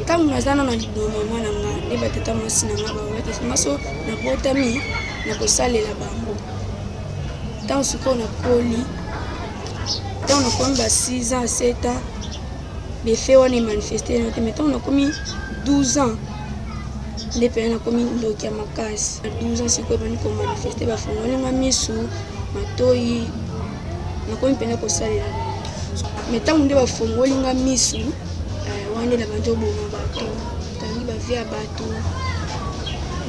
Ntango naza nano na libumu mama na nga nde batata mwasi na nga balobaki nga so nabotami nakosalela bango. Ntango sikoyo nakoli, ntango nakomi ba 6 ans 7 ans befe wana emanifeste na te, mais ntango nakomi 12 ans nde mpenza nakomi ndoki ya makasi. Na 12 ans sikoyo ebandi komanifeste, bafongoli nga misu, matoi, nakomi mpenza kosalela bango. Mais ntango nde bafongoli nga misu wana nde nabandi oboma bato, tangi bavie ya bato,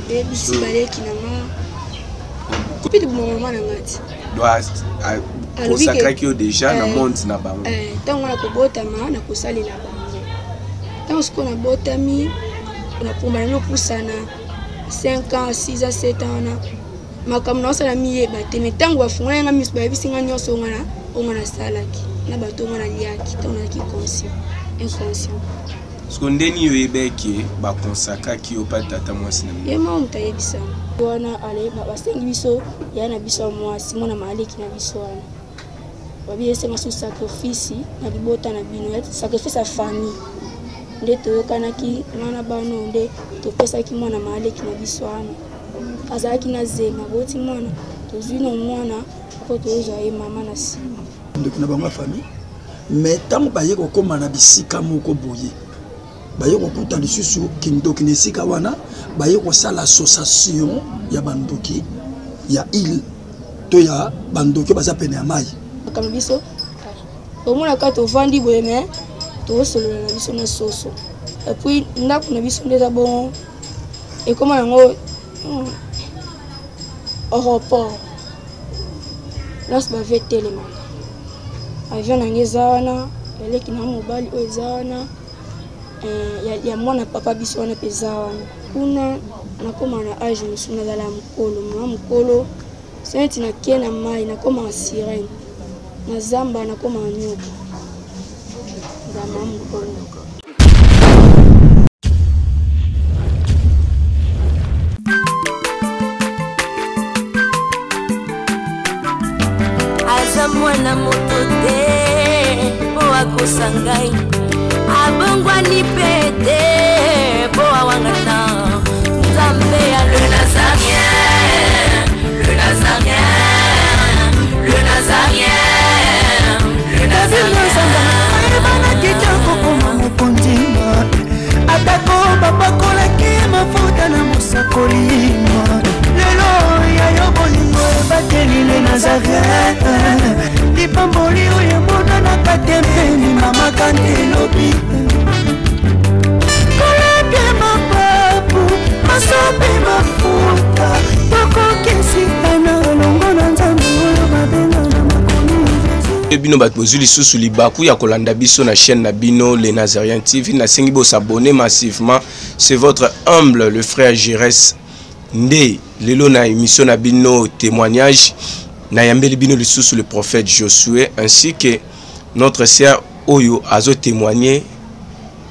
ebebisi baleki na nga mpe toboma mama na nga ti consacraki yo déjà na monde na bango. Ntango nga nakobotama nakosalela bango. Ntango sikoyo nabotami nakomba na nopusana 5 ans 6 ans 7 ans wana makambo naosala miyeba te, mais ntango bafungolaki nga miso bayebisi nga nyonso oyo nga nasalaki na bato oyo nga naliaki ntango nazalaki conscient inconscient. Siko ndeni yo oyebaki bakonsakaki yo pa tata mwasi na ye moko moto ayebisanga wana basengi biso ya na biso ya mwasi mwana maaleki na biso wana babi esenga so sacrifice na libota na bino, sacrifice ya famille nde toyokanaki nga na bano nde topesaki mwana maaleki na biso wana azalaki na zema boti mwana tozwi no mwana po tozwa ye mama na nsima ndoki na bango ya famille. Mais ntango baye kokóma na bisika moko boye, baye kokuta lisusu kindoki na esika wana, baye kosala association ya bandoki ya ile to ya bandoki baza pene ya mai. Makambo biso omonaka tovandi boye me tozosolola na biso na soso, epuis ndako na biso nde eza bongo ekóma yango aéroport place bavie etelemaka, avion na ngai eza wana, eleki na mobali oyo eza wana ya mwana papa biso wana mpe eza wana. Kuna nakóma na age mosusu nazala ya mokolo, mama mokolo so neti nake na mai nakóma na sirene, na zamba nakóma na nyoka, nazala mama mokolo. Aza mwana moto te mpo akosa ngai, abongwani mpe te mpo awangana Nzambe ya le Nazarien, le Nazarien, le Nazarien, le Nazarien. Ayebanaki te kokoma mokonzi, atako bapakolaki mafuta na mosakoli. Lelo ya yo bolingo ebateli le Nazaret, lipamboli oyo emonanaka te mpeni mama kante elobi kolapie mapapu masope mafuta tokokesitana elongo na Nzambe oyo babenga na makomi. Bino bato bozwi lisusu libaku ya kolanda biso na chaîne na bino Le Nazarien TV, nasengi bosabonner massivement. C'est votre humble le frère Gires nde lelo na émission na bino témoignage nayambeli bino lisusu le prophète Josué ainsi que notre sœur oyo azo témoigner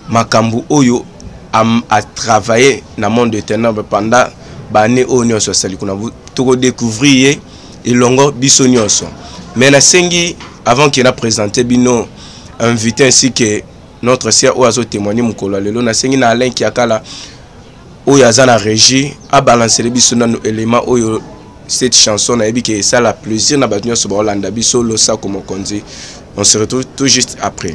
makambo oyo a travaillé na monde de ténèbres pendant baannée oyo nyonso asali kuna. Tokodécouvrir ye elongo biso nyonso. Mais nasengi avant ke na présenter bino invité ainsi que notre sœur oyo azo témoigner mokolo ya lelo, nasengi na Alain Kiakala oyo aza na régie abalancele biso nano élément oyo, cette chanson nayebi ke esala plaisir na bato nyonso baolanda biso. Losako mokonzi, on se retrouve tout juste après.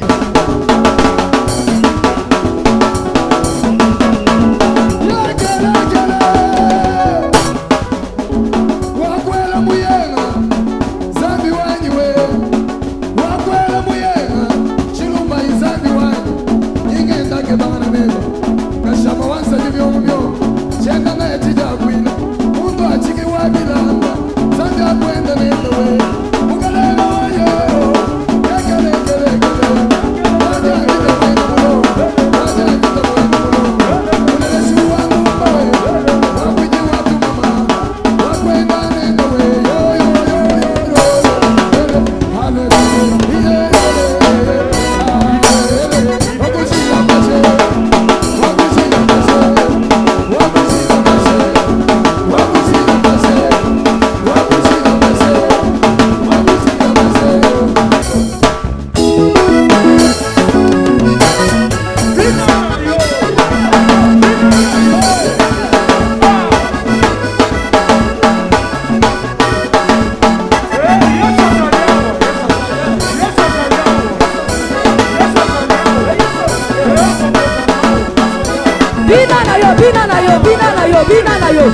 Bina na yo, bina na yo, bina na yo, bina na yo.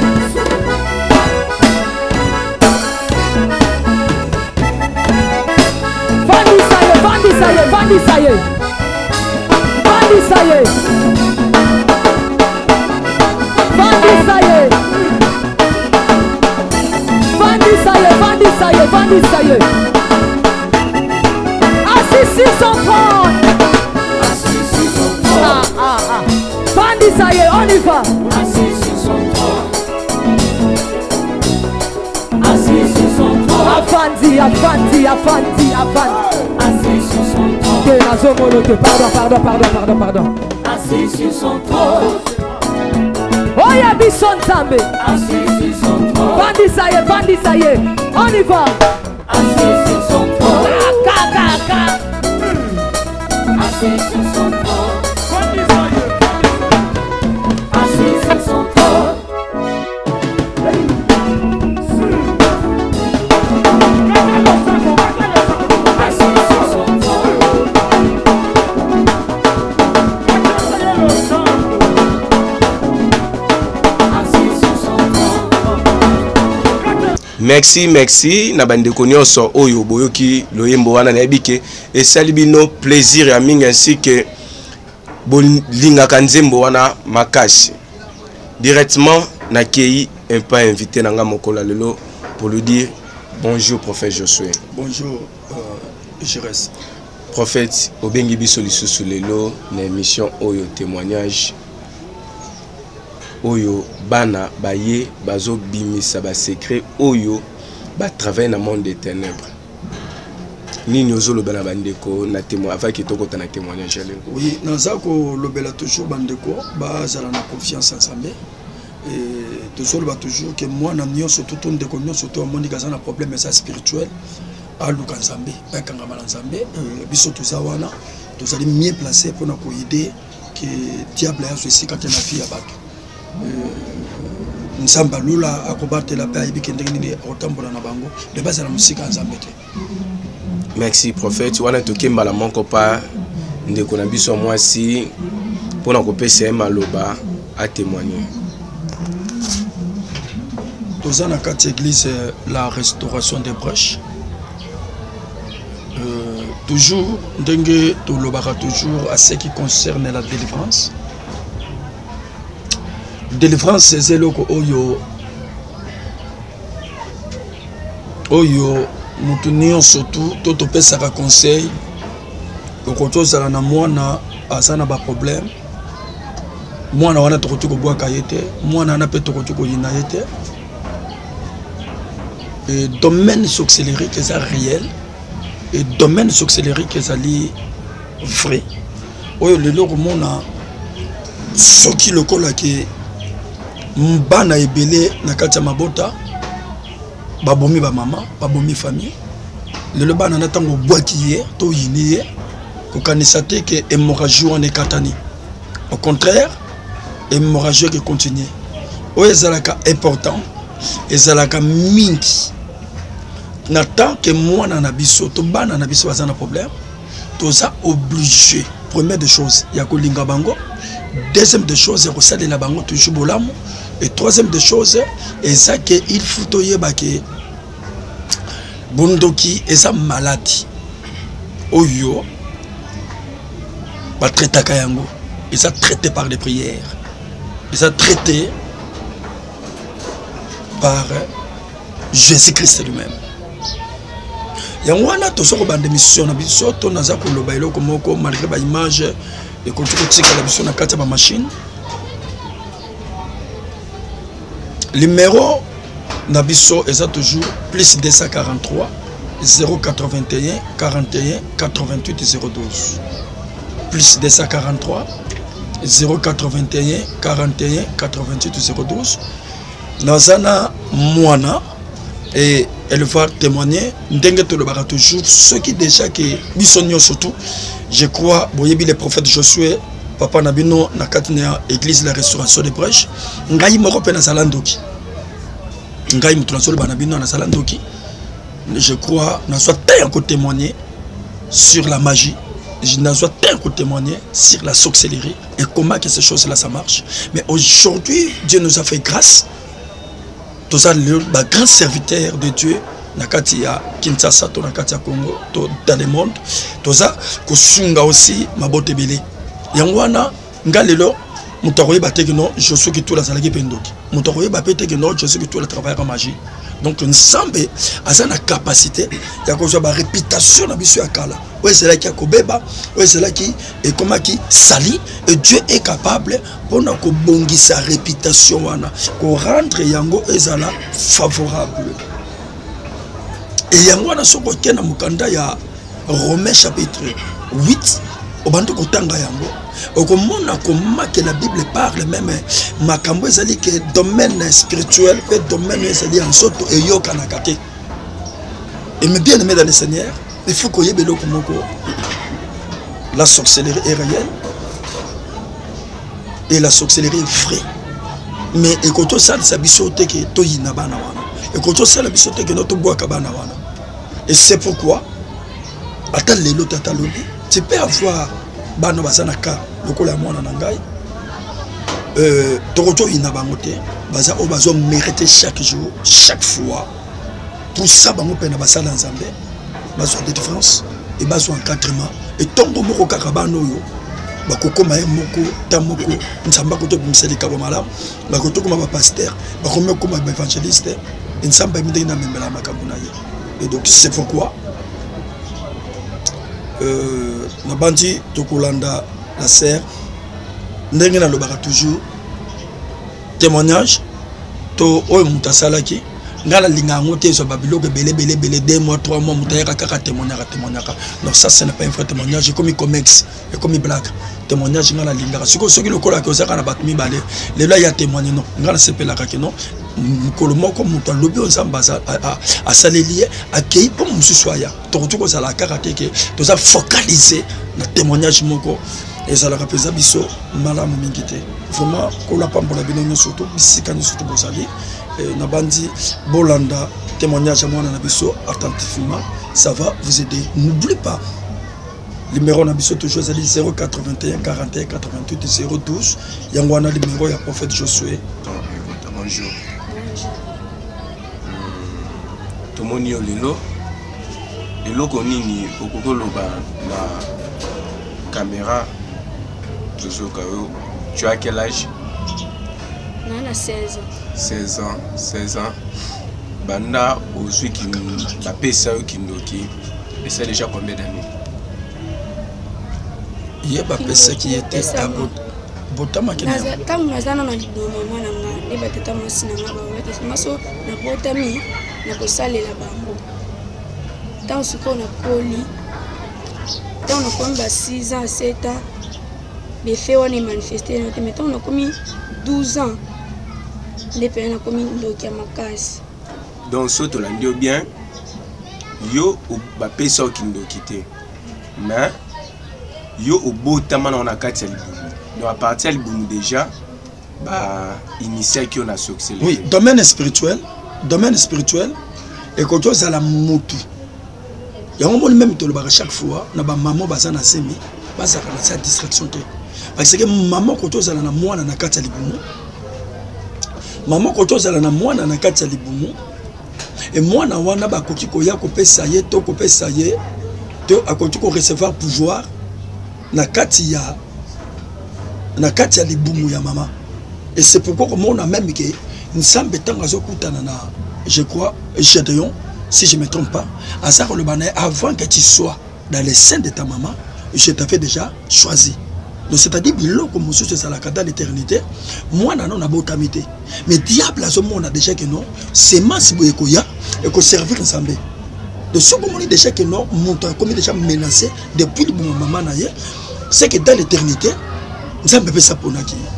Vandisa ye, vandisa ye, vandisa ye. Vandisa ye. Vandisa ye. Vandisa ye, vandisa ye, vandisa ye. Assis sur son trône. Assis sur son trône. Ah, ah, ah. Vandisa ye, on y va. Assis sur son trône. Assis sur son trône. Afandi, afandi, afandi, afandi. Assis sur son trône. Te nazomona te. Pardon, pardon, pardon, pardon, pardon. Assis sur son trône. Oya biso Nzambe. Assis sur son trône. Vandisa ye, vandisa ye. On y va. Assis sur son trône. Ka, ka, ka. Assis sur son trône. Assis sur son trône. Assis sur son trône. Assis sur son trône. Merci, merci na bandeko nyonso oyo boyoki loyembo wana. Nayebi ke esali bino plaisir ya mingi, ainsi ke bolingaka nzembo wana makasi. Directement nakei un peu invité na nga mokolo ya lelo pour lui dire bonjour, prophète Josué. Bonjour, Jires. Prophète, obengi biso lisusu lelo na émission oyo témoignage oyo bana baye bazobimisa basecret oyo batravaille na monde des ténèbres. Nini ozoloba na bandeko na témoin avant ke tokota na témoignage ya lelo? Oui, naza kolobela toujours bandeko bazala na confiance Nzambe. Tozoloba toujours ke mwana nyonso to ndeko nyonso to amoni aza na problème eza spirituel, aluka Nzambe, akangama na Nzambe. Biso toza wana, tozali mieux placé mpona koaider ke diable azwa esika te na vie ya bato. Nzambe alula akobatela mpe ayebi ke ndenge nini akotambola na bango, me bazala mosika ya Nzambe te. Merci, prophète. Wana toke mbala moko pa ndeko na biso ya mwasi mpona kopesa ye maloba atémoigne. Toza na kati ya église La Restauration des Brèches. Toujours ndenge tolobaka, toujours à ce qui concerne la délivrance, délivrance eza eloko oyo motu nyonso tu to topesaka conseil. Okoki ozala na mwana aza na baproblème, mwana wana tokoki kobwaka ye te, mwana wana mpe tokoki koyina ye te. Et domaine sorcellerique eza réel et domaine sorcellerique ezali vrai. Oyo lelo komona soki lokola ke bana ebele na kati ya mabota babomi bamama, babomi famille. Lelo bana na ntango obwaki ye to oyini ye, kokanisa te ke hémorragie wana ekatani. Au contraire, hémorragie eke continue. Oyo ezalaka important, ezalaka mingi na tant ke mwana na biso to bana na biso baza na problème, toza obligé, première des choses, ya kolinga bango, deuxième des choses, ya kosalela bango toujours bolamu, et troisième des choses eza ke il faut toyeba ke bondoki eza maladie oyo batraitaka yango. Eza traité par des prières, eza traité par Jésus-Christ lui-même. Yango wana toza kobanda émission na biso to naza koloba eloko moko, malgré baimage ekoki kotikala biso na kati ya bamachine. Numéro na biso eza toujours plus 243 081 41 88 012, plus 243 081 41 88 012. Naza na mwana et elle va témoigner. Ndenge tolobaka toujours, soki déjà ke biso nyonso tout, je crois boyebi le prophète Josué, papa na bino na kati na église La Restauration de Brèche. Ngai moko mpe nazala ndoki. Ngai moto nazoloba na bino nazala ndoki. Je crois nazwa te ya kotémoigner sur la magie. Nazwa te kotémoigner sur la sorcellerie et comment que ces choses là ça marche. Mais aujourd'hui, Dieu nous a fait grâce. Toza lelo bagrand serviteur de Dieu na kati ya Kinshasa to na kati ya Congo to dans le monde. Toza kosunga aussi mabota ebele. Yango wana nga lelo moto akoyeba te ke non, Josué Kitula azalaki mpe ndoki. Moto akoyeba mpe te ke non, Josué Kitula travaillaka magie. Donc Nzambe aza na capacité ya kozwa baréputation na biso ya kala oyo ezalaki ya kobeba, oyo ezalaki ekomaki sali, et Dieu est capable mpona kobongisa réputation wana, korendre yango ezala favorable. E yango wana, soki oke na mokanda ya Romain chapitre 8, obandi kotanga yango, okomona comment que la Bible parle même makambo ezali ke domaine spirituel mpe domaine oyo ezali ya nzoto eyokanaka te. Et mes bien aimé dans le Seigneur, il faut koyeba eloko moko: la sorcellerie est réelle et la sorcellerie est vraie. Mais ekoki osalisa biso te ke toyina bana wana, ekoki osala biso te ke no tobwaka bana wana. Et c'est pourquoi ata lelo, tata lobi, tu peux avoir bana baza na ka lokola ya mwana na ngai, tokoki oyina bango te. Baza oyo bazomérite chaque jour, chaque fois pusa bango mpe na basala Nzambe, bazwa délivrance e bazwa encadrement. Etongo moko kaka bana oyo bakokóma ye moko ta moko, Nzambe akoki obimisa likabo malamu, bakoki okóma bapasteur, bakomi okóma baévangéliste. Nzambe ayebi ndenge namemela makambo na ye. Et donc c'est pourquoi nabandi tokolanda la sœur. Ndenge nalobaka toujours, témoignage to oyo moto asalaki, ngai nalinga yango te ezwa babiloko ebele ebele ebele, 2 mois, 3 mois, moto ayaka kaka témoignaka, témoignaka. Donc ça, ce n'est pas un vrai témoignage, ekomi comex, ekomi blague. Témoignage ngai nalingaka sikoyo soki lokolaka ozaka na bato mibale lelo aya témoigne. Non, ngai nasepelaka ke non, mokolo moko moto alobi oyo Nzambe asaleli ye, akei mpo mosusu aya. Tokoki kozala kaka te ke toza focalisé na témoignage moko, ezalaka mpenza biso malamu mingi te. Vraiment, kola pambola bino nyonso to bisika nyonso to bozali. Nabandi bolanda témoignage ya mwana na biso attentivement, ça va vous aider. N'oublie pas, numéro na biso toujours ezali 081 41 88 012. Yango wana numéro ya prophète Josué. Bonjour. Tomoni yo lelo. Eloko nini okoki koloba na caméra? Tozoyoka yo. Tu as quel âge? Naa na 16 ans. 16 ans, 16 ans. Banda ozwi, bapesa yo kindoki, esa déjà combien d'années? Ye bapesaki ye te, botamaki na yango. Ntango naza na libumu mama na nga nde batata mwasi na nga bawakisi so nabotami na kosalela bango. Ntango sikoyo nakoli, ntango nakomi ba 6 ans, 7 ans, befe wana emanifeste na te. Mais ntango nakomi 12 ans nde mpena nakomi ndoki ya makasi. Donc so tolandi yo bien, yo bapesa yo kindoki te, mais yo obotama nango na kati ya libumu. Donc à partir ya libumu déjà bainitiaki yo na sorcellerie. Oui, domaine spirituel, domaine spirituel ekoki ozala mutu yango. Moni, même tolobaka chaque fois na bamama baza na zemi, bazalaka na sa distraction te, parce que mama koki ozala na mwana na kati ya libumu, mama koki ozala na mwana na kati ya libumu, e mwana wana bakoki koya kopesa ye to kopesa ye to akoki korecevoir pouvoir na kati ya libumu ya mama. Et c'est pourquoi komona même ke Nzambe, ntango azokutana na, je crois, Gédéon si je me trompe pas, aza koloba na ye: «Avant que tu sois dans le sein de ta maman, je t'avais déjà choisi.» Donc c'est-à-dire biloko mosusu ezalaka dans l'éternité. Mwana no nabotami te, mais diable azomona déjà que non, semence boye ekoya, ekoservir Nzambe. Donc soki omoni déjà que non, moto akomi déjà menacé depuis libumu mama na ye, c'est que dans l'éternité Nzambe apesa mponaki ye.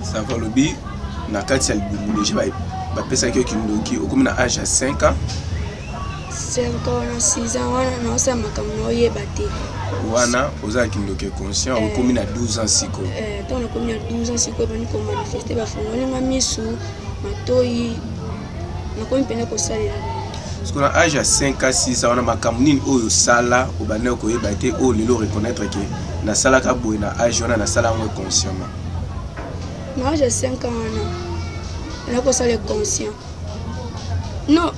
Ça va, lobi na kati ya libumu déjà bapesaki yo kindoki. Okomi na age ya 5 ans? 5 ans wana, 6 ans wana, naosala makambo naoyeba te. Wana oza na kindoki conscient. Okomi na 12 ans sikoyo? Ntango nakomi na 12 ans sikoyo, ebandi komanifeste, bafungoli nga misu, matoi, nakomi mpena kosalela. Sikoyo na age ya 5 a 6 wana, makambo nini oyo osala obandaki koyeba te, oyo lelo reconnaître ke nasalaka boye na age wana, nasala yango consciemment? Na age ya 5 ans wana nakosala conscient, non,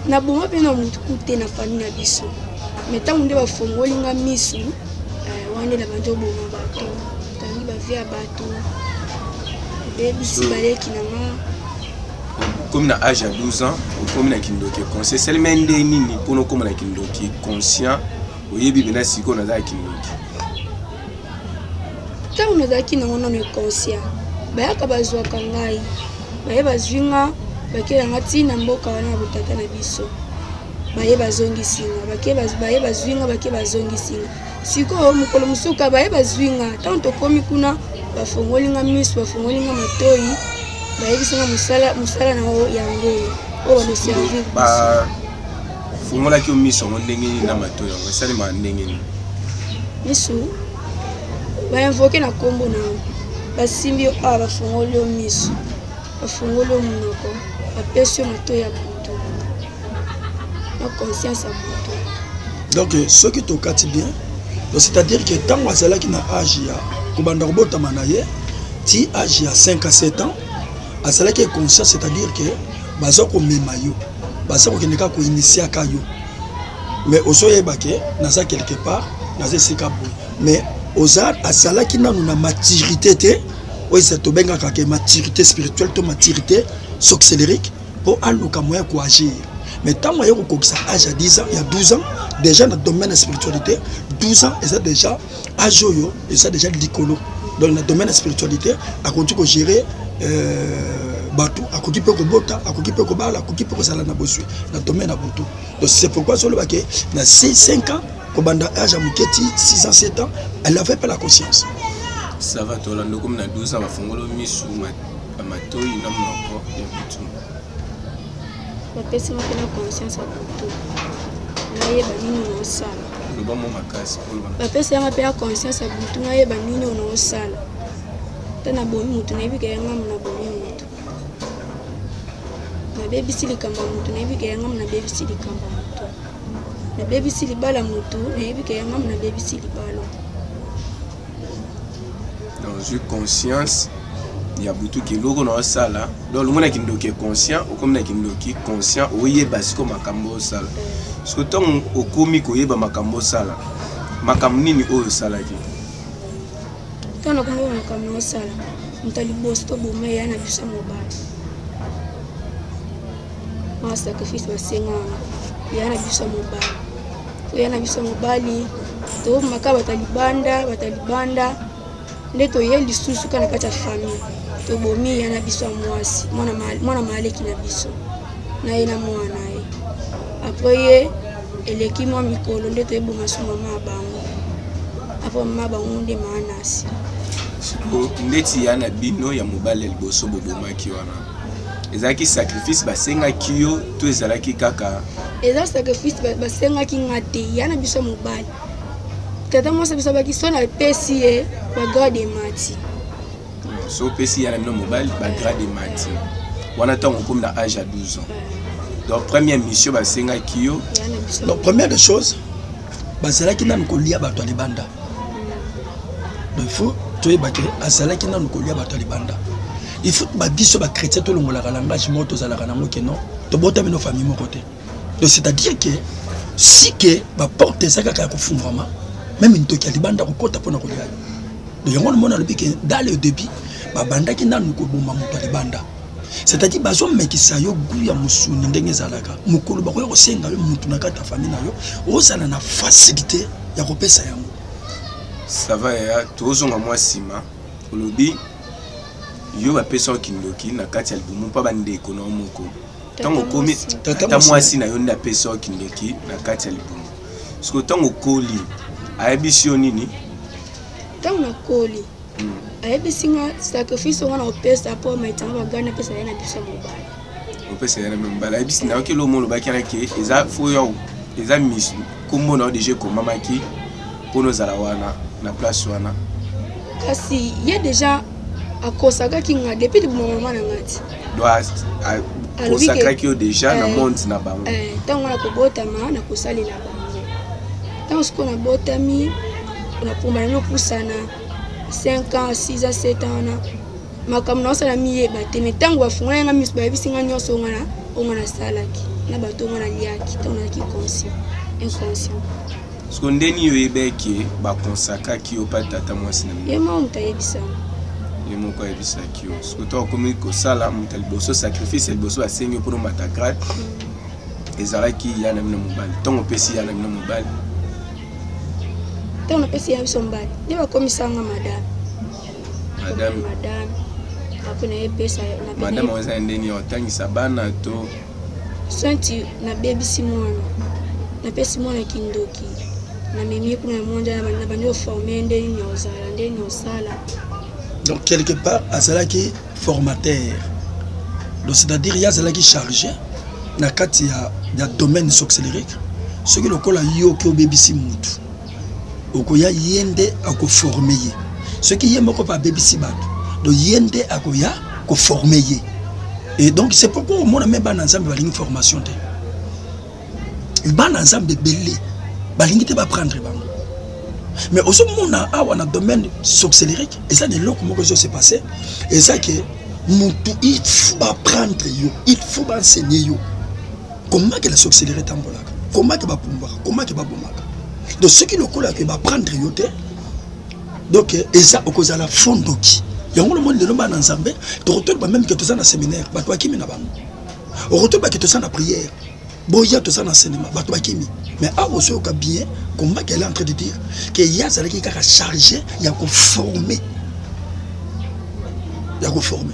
naboma mpe na motu te na famille na biso. Mais ntango nde bafongoli nga misu, wana nde na bandi oboma bato, tangi bavie ya bato, ebebisi baleki na nga. Okomi na age ya 12 ans, okomi na kindoki conscient. Esalemi nde nini mpona okóma na kindoki conscient, oyebi mpena sikoyo naza ya kindoki? Ntango nazalaki nango nano conscient, bayaka bazwaka ngai, baye bazwi nga, bakelanga ntina mboka wana ya botata na biso, baye bazongisi nga, baye bazwi nga, bake bazongisi nga. Sikoyo mokolo mosuka baye bazwi nga, ntango tokomi kuna, bafongoli nga miso, bafongoli nga matoi, bayebisi nga mosala na yango oyo banoservir. Bafungolaki yo miso yango ndenge nini na matoi yango esalemaka ndenge nini? Miso bainvoke na nkombo na yo, basimbi yo awa, bafongoli yo miso, bafongoli yo monoko, bapesi yo matoi ya butu na conscience ya butu. Donc soki tokati bien, donc c'est-à-dire que ntango azalaki na age ya kobanda kobotama na ye ti age ya 5 à 7 ans, azalaki conscient, c'est-à-dire que baza komema yo, baza kokende kaka koinitiaka yo, mais ozoyeba ke naza quelque part, naza esika boye, mais oza azalaki nanu na maturité te oyo eza tobengaka ke maturité spirituelle to maturité sorcellerique mpo aluka moyen koagir. Mais ntango aye kokokisa age ya 10 ans, ya 12 ans, déjà na domaine ya spiritualité, 12 ans eza déjà age oyo eza déjà likolo. Donc na domaine ya spiritualité akoki kogérer bato, akoki mpe kobota, akoki mpe kobala, akoki mpe kozala na bozwi na domaine ya butu. Donc c'est pourquoi azoloba ke na 5 ans, kobanda age ya moke ti 6 ans, 7 ans, elle avait pas la conscience. Ça va, tolanda. Okomi na 12 ans, bafongolo misu, matoi na monoko ya butu. Bapesi nga mpena conscience ya butu, nayeba nini naosala. Loba mo makasi. Bapesi yanga mpe ya conscience ya butu, nayeba nini oyo naosala. Ta nabomi motu, nayebi ke yangamu nabomi motu, nabebisi likambo ya motu, nayebi ke yangamu nabebisi likambo ya motu, nabebisi libala motu, nayebi ke yangamu nabebisi libala. Donc ozwi conscience ya butu ke eloko na osala. Donc olongo na kindoki conscient, okomi na kindoki conscient, oyeba sikoyo makambo osala. Siko ntango okomi koyeba makambo osala, makambo nini oyo osalaki? Ntango nakomi makambo na osala, moto ya liboso toboma eya na biso ya mobali. Mwa sacrifice basenganga ya na biso ya mobali, toya na biso ya mobali, tobomaka bato ya libanda, bato ya libanda nde toye lisusu kaka na kati ya famille, tobomi ya na biso ya mwasi, mwana maleki na biso na ye na mwana na ye. Après ye eleki mwa mikolo nde toyeboma so mama ya bango. Après mama ya bango nde maanasi. Ndeti ya na bino ya mobali ya liboso bobomaki wana, ezalaki sacrifice basengaki yo to ezalaki kaka? Eza sacrifice basengaki nga te. Ya na biso ya mobali, tata mwasi biso abaki so napesi ye, bagrade emati. So opesi ya na bino mobali, bagrade emati. Wana ntango okomi na age ya 12 ans. Donc première mission basengaki yo? Ya na biso. Donc première des choses, bazalaki nanu kolia bato ya libanda. Donc il faut toyeba ke azalaki nanu kolia bato ya libanda. Il faut babiso bachrétien tolongolaka langage moko tozalaka nango ke non, tobotami no famille moko te. Donc c'est à dire que si ke baporte eza kaka ya kofungwama, même ntoki ya libanda kokɔta mpona kolia yo. Donc yango nomona alobi ke dans le début babandaki nanu koboma moto ya libanda, c'est-à-dire bazomekisa yo goût ya mosuni ndenge ezalaka. Mokolo bakoya kosenga yo motu na kati ya famille na yo, ozala na facilité ya kopesa yango. Ça va ya, tozonga mwa nsima. Olobi yo bapesa yo kindoki na kati ya libumu mpa bandeko na yo moko. Ntango okomi, tata mwasi na yo nde apesa yo kindoki na kati ya libumu. Sikoyo ntango okoli, ayebisi yo nini? Ntango nakoli, ayebisi nga sacrifice nga na kopesa mpo maitanga bagani, apesa ye na biso ya mobali. Opesa ye na mobali. Ayebisi, nayoki eloko mo olobaki wana ke eza fo yo, eza mis nkombo na yo deja ekomamaki mpona ozala wana na place wana. Kasi ye deja Akosakaki nga depuis liboma mama na nga ti. Akosakaki yo déjà na monde na bango. Ntango nga nakobotama, nakosalela bango. Ntango sikoyo nabotami, nakomba na nopusana 5 ans, 6 ans, 7 ans wana, makambo naosala miyeba te. Me ntango bafungolaki nga miso, bayebisi nga nyonso oyo nga nasalaki na bato oyo nga naliaki ntango nazalaki conscient, inconscient. Siko ndeni yo oyebaki bakonsakaki yo pa tata mwasi na ye moko moto ayebisanga? Ye moko ayebisaki yo. Siko to okomi kosala moto ya liboso, sacrifice ya liboso basengi yo mpona omata grade ezalaki ya na bino mobali. Ntongo opesi ya na bino mobali? Ntango napesi ya biso mobali, nde bakomisanga madame. Madame? Madame. Apres nayepesa. Madame oyo eza ndeni ya otangisa bana to? Sointi nabebisi mwana, napesi mwana kindoki, namemi ye kuna na mondia, na bandi oforme nde nini ozala, nde nini osala. Donc quelque part azalaki formateur, donc c'est-à-dire ye azalaki chargé na kati ya domaine sorcellerique. Soki lokola yo oki obebisi mutu, okoya, ye nde akoforme ye. Soki ye moko mpe abebisi bato, donc ye nde akoya koforme ye. Et donc c'est pourquoi omona me bana Nzambe balingi formation te. Bana Nzambe ebele balingi te baprendre bango. Mais ozomona awa na domaine sorcellerique, eza na eloko moko ezo se passe, eza ke mutu il faut baprendre yo, il faut baenseigner yo comment ke la sorcellerie etambolaka, comment ke bapumbwaka, comment ke babomaka. Donc soki lokola ke baprendre yo te, donc eza okozala fondoki yango. Lomoni lelo bana Nzambe, tokotoloba meme ke toza na séminaire, bato bakimi na bango. Okotoloba ke toza na prière, boya, toza na enseignement, bato bakimi. Mais awa ozoyoka bien comment qu'elle est en train de dire ke ye azalaki kaka chargé ya koforme, ya koforme.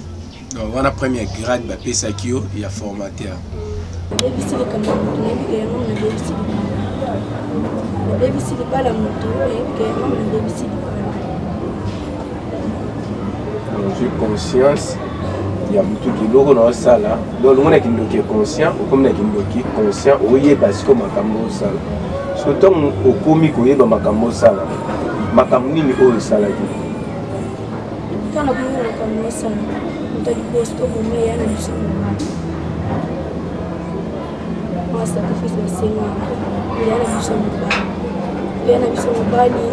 Donc wana premier grade bapesaki yo ya formateur. Nabebisi likambo ya motu, nayebi ke yango nabebisi libala. Nabebisi libala motu, nayebi ke yango nabebisi libala. Ozwi conscience ya motu kiloko na osala, donc longo na kindoki conscient, okomi na kindoki conscient, oyeba sikoyo makambo osala. So ntango okomi koyeba makambo osala, makambo nini oyo osalaki? Ntango nakomi makambo osala, moto ya liboso toboma eya na biso mobali. Mwa sacrifice basengaka eya na biso mobali, eya na biso mobali.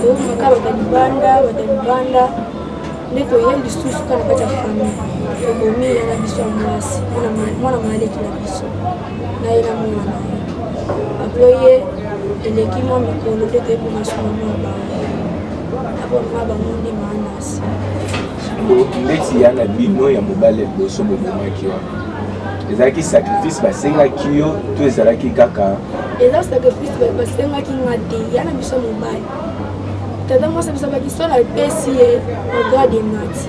Tobomaka bato ya libanda, bato ya libanda nde toye lisusu kaka na kati ya famille, tobomi eya na biso ya mwasi, mwana maleki na biso na ye na mwana na ye. Apres ye eleki mwa mikolo nde toyeboma so mama ya bango, apo mama bango nde maanasi. Ndeti ya na bino ya mobali ya liboso bobomaki wana, ezalaki sacrifice basengaki yo to ezalaki kaka? Eza sacrifice basengaki nga te. Ya na biso mobali, tata mwasi biso abaki so napesi ye bagrade emati.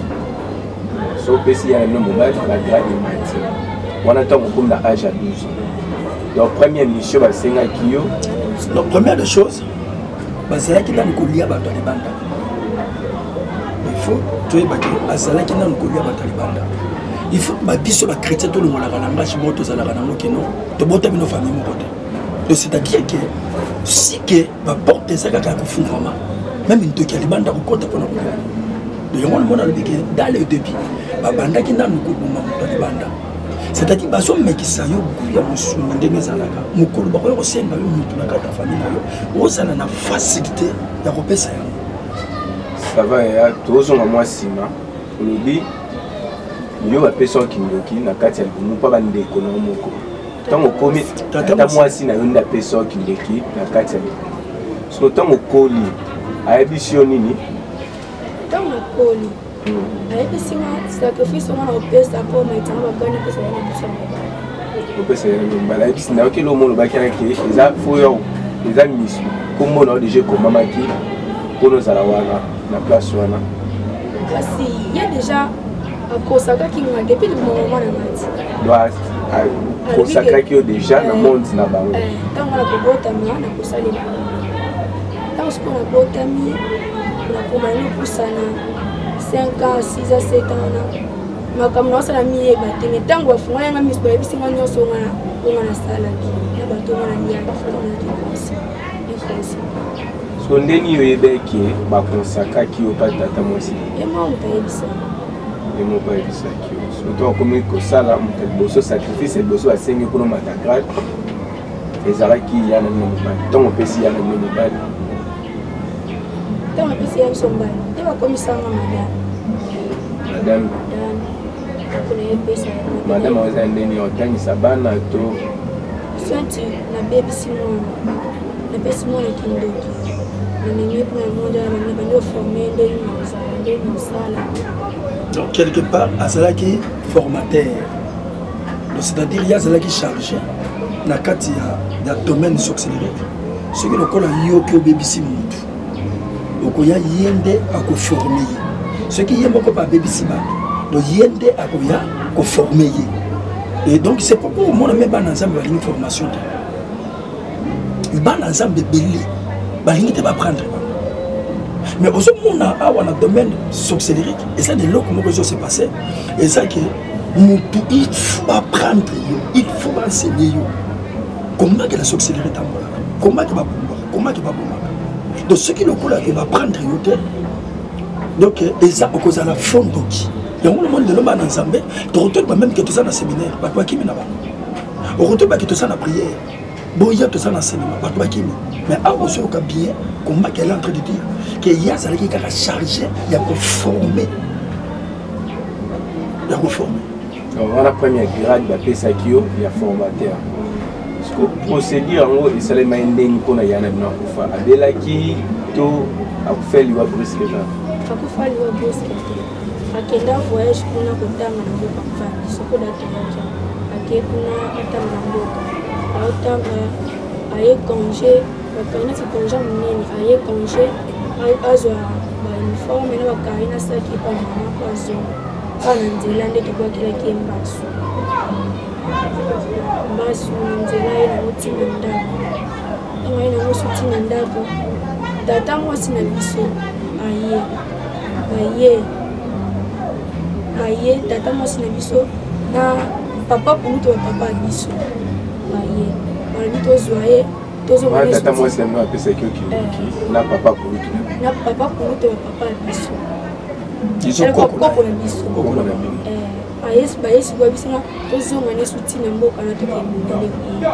So opesi ya na bino mobali, bagrade emati. Wana ntango okomi na age ya 12 ans, donc première mission basengaki yo? Donc première des choses, bazalaki nanu kolia bato ya libanda. Il faut toyeba ke azalaki nanu kolia bato ya libanda. Il faut babiso bachrétien tolongolaka langage moko tozalaka nango keno tobota bino famille moko te. Donc c'est-à-dire ke si ke baporte eza kaka ya kofungwama, même ntoki ya libanda kokota mpona kolia. Donc yango wana mona alobi ke dans le début babandaki nanu koboma moto ya libanda, c'est-à-dire bazomekisa yo goût ya mosuni ndenge ezalaka. Mokolo bakoya kosenga yo motu na kati ya famille na yo, ozala na facilité ya kopesa yango. Ça va ya, tozonga mwa nsima. Olobi yo bapesa yo kindoki na kati ya libumu mpa bandeko na yo moko. Ntango okomi, tata mwasi na yo nde apesa yo kindoki na kati ya libumu. So ntango okoli, ayebisi yo nini? Ntango nakoli, ayebisi nga sacrifice ngo na kopesa mpo maitanga bagani epesa ye na biso mobali. Opesa ye na mobali. Ayebisi, nayoki eloko moko olobaki wana ke eza fo yo, eza misu, kombo na yo deja ekomamaki mpona ozala wana na place wana. Kasi ye deja akosakaki nga depuis liboma na nga ti. Donc akosakraki yo deja na monde na bango. Ntango nakobotama, nakosalela ntango sikoyo nabotami, nakoma nopusana 5 ans, 6 ans, 7 ans wana, makambo naosala miyeba te. Me ntango bafungolaki nga miso, bayebisi nga nyonso oyo nga nasalaki na bato oyo nga naliaki ntango nazalaki conscient, inconscient. So ndeni yo oyebaki bakonsakaki yo pa tata mwasi? Ye moko moto ayebisa. Ye moko ayebisaki yo soki akomi kosala moto ya liboso, sacrifice ya liboso asengi kuna mata grade ezalaki ya na bino mobali. Ntango opesi ya na bino mobali? Ntango napesi ya biso mobali nde bakomisanga madame. Madame? Madame mpona yepesa. Madame oza ndeni otangisa bana to? Soki nabebisi mwana, napesi mwana kindoki, namemi kuna monde wana, bandi oforme ndenge na kozala, ndenge na kosala. Donc quelque part azalaki formateur, donc c'est-à-dire ye azalaki chargé na kati ya domaine sorcellerie. Soki lokola yoki obebisi motu, okoya, ye nde akoforme ye. Soki ye moko mpe abebisi bato, donc ye nde akoya koforme ye. Et donc c'est pourquoi omona me bana Nzambe balingi formation te. Bana Nzambe ebele balingi te baprendre bango. Mais ozomona awa na domaine sorcellerique, eza na eloko moko ezose passe, eza ke motu il faut baprendre yo, il faut baenseigner yo comment ke la sorcellerie etambolaka, comment ke babumbaka, comment ke babomaka. Donc soki lokola ke baprendre yo te, donc eza okozala fondoki. Yango lomoni lelo bana Nzambe tokotoyeba meme ke toza na séminaire, bato bakimi na bango. Okotoyeba ke toza na prière, boya, toza na enseignement, bato bakimi. Mais awa ozoyoka bien comment qu'elle est en train de dire ke ye azalaki kaka chargé ya koforme, ya koforme. Donc wana première grade bapesaki yo ya formateur. Siko procédure yango esalemaki ndenge mpona ya na bino akufa? Abelaki to akufa liwa brusque kaka? Akufa liwa brusque te. Akenda voyage kuna kotanga na mboka mfandi soko datoyaki. Ake kuna atanga na mboka, aotanga, aye congé, bakangi neti congé monene. Aye congé, azwa bauniforme na bacahier na saki epa mama po azonga. Kaka na nzela nde tobwakelaki ye mbasu, mbasu na nzela. Ye nango ntina ndako. Ntango aye nango so ntina ndako, tata mwasi na biso aye, baye, baye tata mwasi na biso na papa kulutu ya papa ya biso baye, balobi tozwa ye. Tozonga. Tata mwasi na bino apesaki yo kindoki na papa kulutu? Na papa kulutu ya papa ya biso. Izo koko na biso. Koko na bino. Baye sikoyo biso tozonga nesu ntina mboka na tokebundele kuna.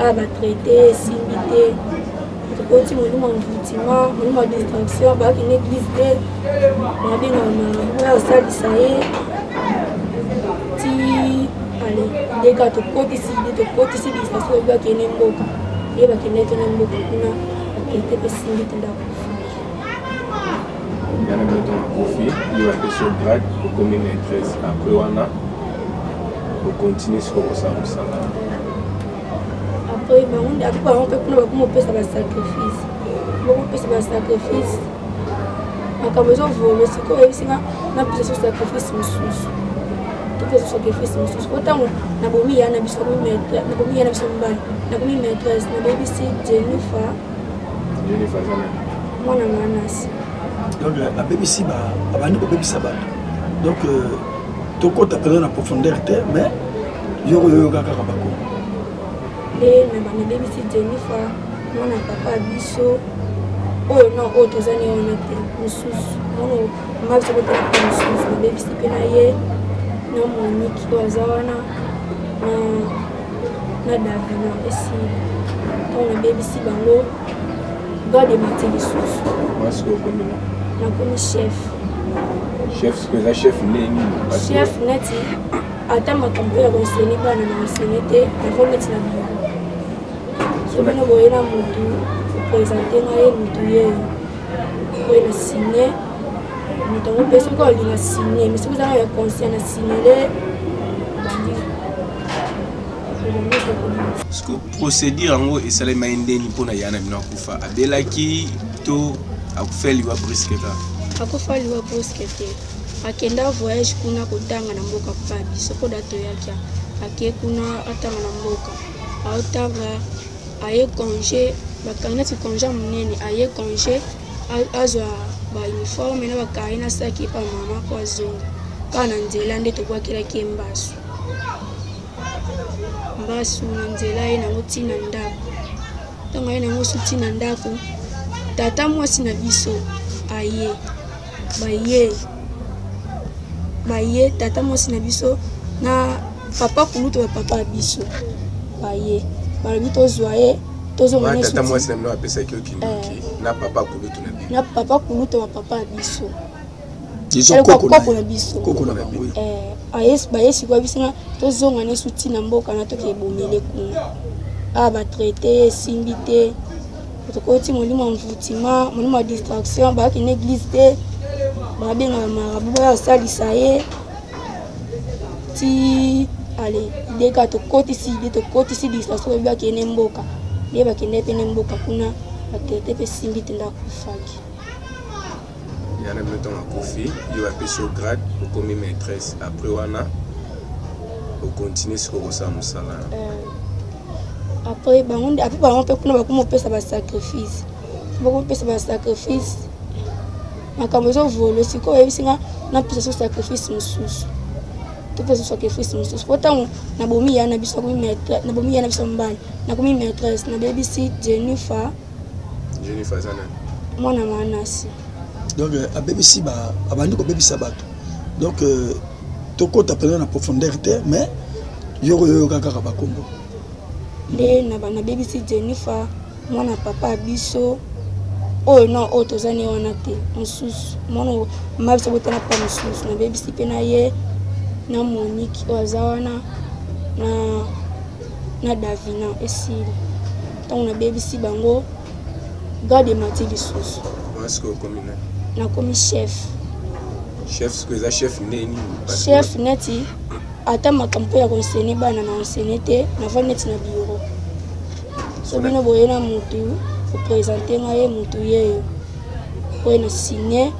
Aya batraite, esimbi te. Tokoti molimo ya mvutima, molimo ya distraction. Bakende église te, babengaka marabu oyo asalisa ye ti ale nde kaka tokotisi nde tokotisi distraction. Oyebi, bakende mboka, ye bakendaki na mboka kuna, batraite mpe esimbi te, ndako. Yana bino ntango akufi, yo bapesi yo grade, okomi maîtresse. Après wana ocontinue sikoyo kosala mosala? Après bango nde, après bango mpe kuna bakoma kopesa basacrifice, bakopesa basacrifice, makambo ezovome. Sikoyo oyebisinga napesa so sacrifice mosusu, topesa sacrifice mosusu po ntango nabomi ya na biso, nabomi ya na biso mobali, nakomi maîtresse, nabebisi Jennifer. Jennifer aza nani? Mwana manasi. Donc abebisi, abandi kobebisa bato. Donc tokota mpenza na profondeur te, mais yo oyoyoka kaka bako. Nde na nabebisi Jennifer, mwana papa ya biso oyo, non, oyo toza ne wana te, mosusu, mwana mama biso kotala mpe mosusu. Nabebisi mpe na ye na Moniki oyo aza wana na Davina. Esili, ntango nabebisi bango, garde emati lisusu. Mwasi okomi na? Nakomi chef. Chef sikoyo eza chef nde nini? Chef neti ata makambo oyo ya koenseigne bana na enseigne te, nafo neti na biro. So bino boye na motu opresente ngai ye, motu ye oyo na signe moto yango mpe soki olinga signe, mais soki ozanga ya conscient na signele bandi. Siko procédure yango esalemaki ndeni mpona ya na bino akufa? Abelaki to akufa liwa brusque kaka? Akufa liwa brusque te. Akenda voyage kuna kotanga na mboka pa biso mpo da toyaki. Ake kuna atanga na mboka, aotanga, aye congé, bakangi neti congé monene. Aye congé, azwa bauniforme na bacahier na saki epa mama po azonga. Kaka na nzela nde tobwakelaki ye mbasu, mbasu na nzela. Ye nango ntina ndako. Ntango aye nango so ntina ndako, tata mwasi na biso aye, baye. Baye tata mwasi na biso na papa kulutu ba papa ya biso baye, balobi tozwa ye, tozonga. Tata mwasi na bino apesaki yo kindoki eh. Na papa kulutu na bino? Na papa kulutu ba papa ya biso. Koko na biso eh, baye sikoyo biso tozonga nesu ntina mboka na toke ebomele kuna awa, batraite ye esimbi te, tokoti molimo ya mvutima, molimo ya distraction, bayaki na église te, babengaka marabu baya kosalisa ye ti ale ide kaka tokotisi ide, tokotisi distraction, babi bakende mboka nde bakende mpe ne mboka kuna, batraite mpe esimbi te, nde akufaki. Yana bino ntango akufi, yo bapesi yo grade, okomi maîtresse. Après wana ocontinue sikoyo kosala mosala? Euh, après bango nde, après bango mpe kuna bakoma kopesa basacrifice, bakopesa basacrifice, makambo ezovole. Sikoyo oyebisi nga napesa so sacrifice mosusu, topesa sacrifice mosusu, po ntango nabomi ya na biso, nabomi ya na biso mobali, nakomi maîtresse, nabebisi Jennifer. Jennifer aza nani? Mwana manasi. Donc euh, abebisi ba abandi kobebisa bato. Donc euh, tokota mpenza na profondeur te, mais yoko oyoka kaka bakombo. Nde nabebisi Jennifer, mwana papa ya biso oyo, non, oyo toza ne wana te, mosusu, mwana mama biso botana pa mosusu. Nabebisi mpe na ye na Monique oyo aza wana na Davina. Esili ntango nabebisi bango, garde emati lisusu. Nakomi chef. Chef sikoyo eza chef nde nini? Chef neti ata makambo mpo ya koenseigne bana na enseigne te, navandi neti na bureau. So bino boye na mutu opresente ngai ye mutu yeyo oyo na signe eh,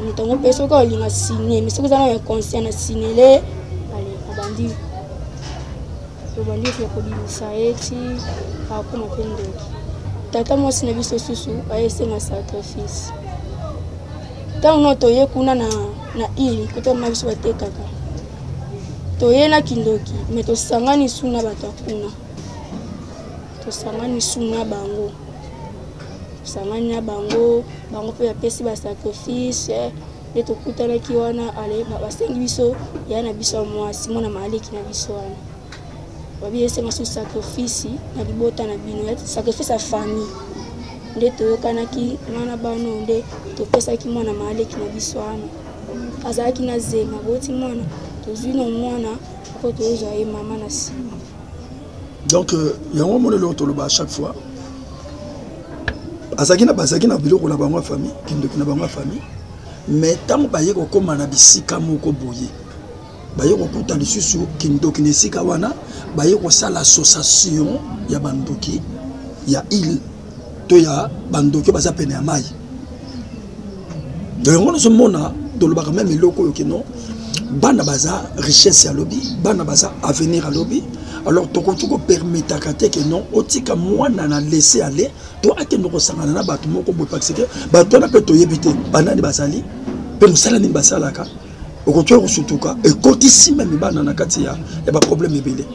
moto yango mpe soki olinga signe, mais soki eza na inconscient na signele, ale abandi, tobandi ya kobimisa ye ti akoma mpe ndoki. Tata mwasi na biso susu ayesenga sacrifice. Ntango no toye kuna na ile kota ma biso batekaka, toye na kindoki, me tosangani su na bato ya kuna, tosangani su na bango, tosangani na bango, bango mpe bapesi basacrifice. Nde tokutanaki wana, ale basengi biso ya na biso ya mwasi, mwana maaleki na biso wana, babi esenga su sacrifice na libota na bino, sacrifice ya famille. Nde toyokanaki nga na bano, nde topesaki mwana maaleki na biso wana, azalaki na zema, boti mwana, tozwi no mwana po tozwa ye mama na nsima. Donc euh, yango omoni eloko toloba à chaque fois, azalaki na bazalaki na biloko na bango ya famille, kindoki na bango ya famille, mais ntango baye kokóma na bisika moko boye, baye kokuta lisusu kindoki na esika wana, baye kosala association ya bandoki ya ile to ya bandoki oyo baza pene ya mai. Donc yango nazomona tolobaka meme eloko oyo kino bana baza richesse ya lobi, bana baza avenir ya lobi. Alors tokoki kopermetaka te ke non, otika mwana na laisser aller to akende kosangana na bato moko boye, parce que bato wana mpe toyebi te banani bazali mpe mosala nini basalaka. Okoki kosutuka ekotisi meme bana na kati ya baproblème ebele.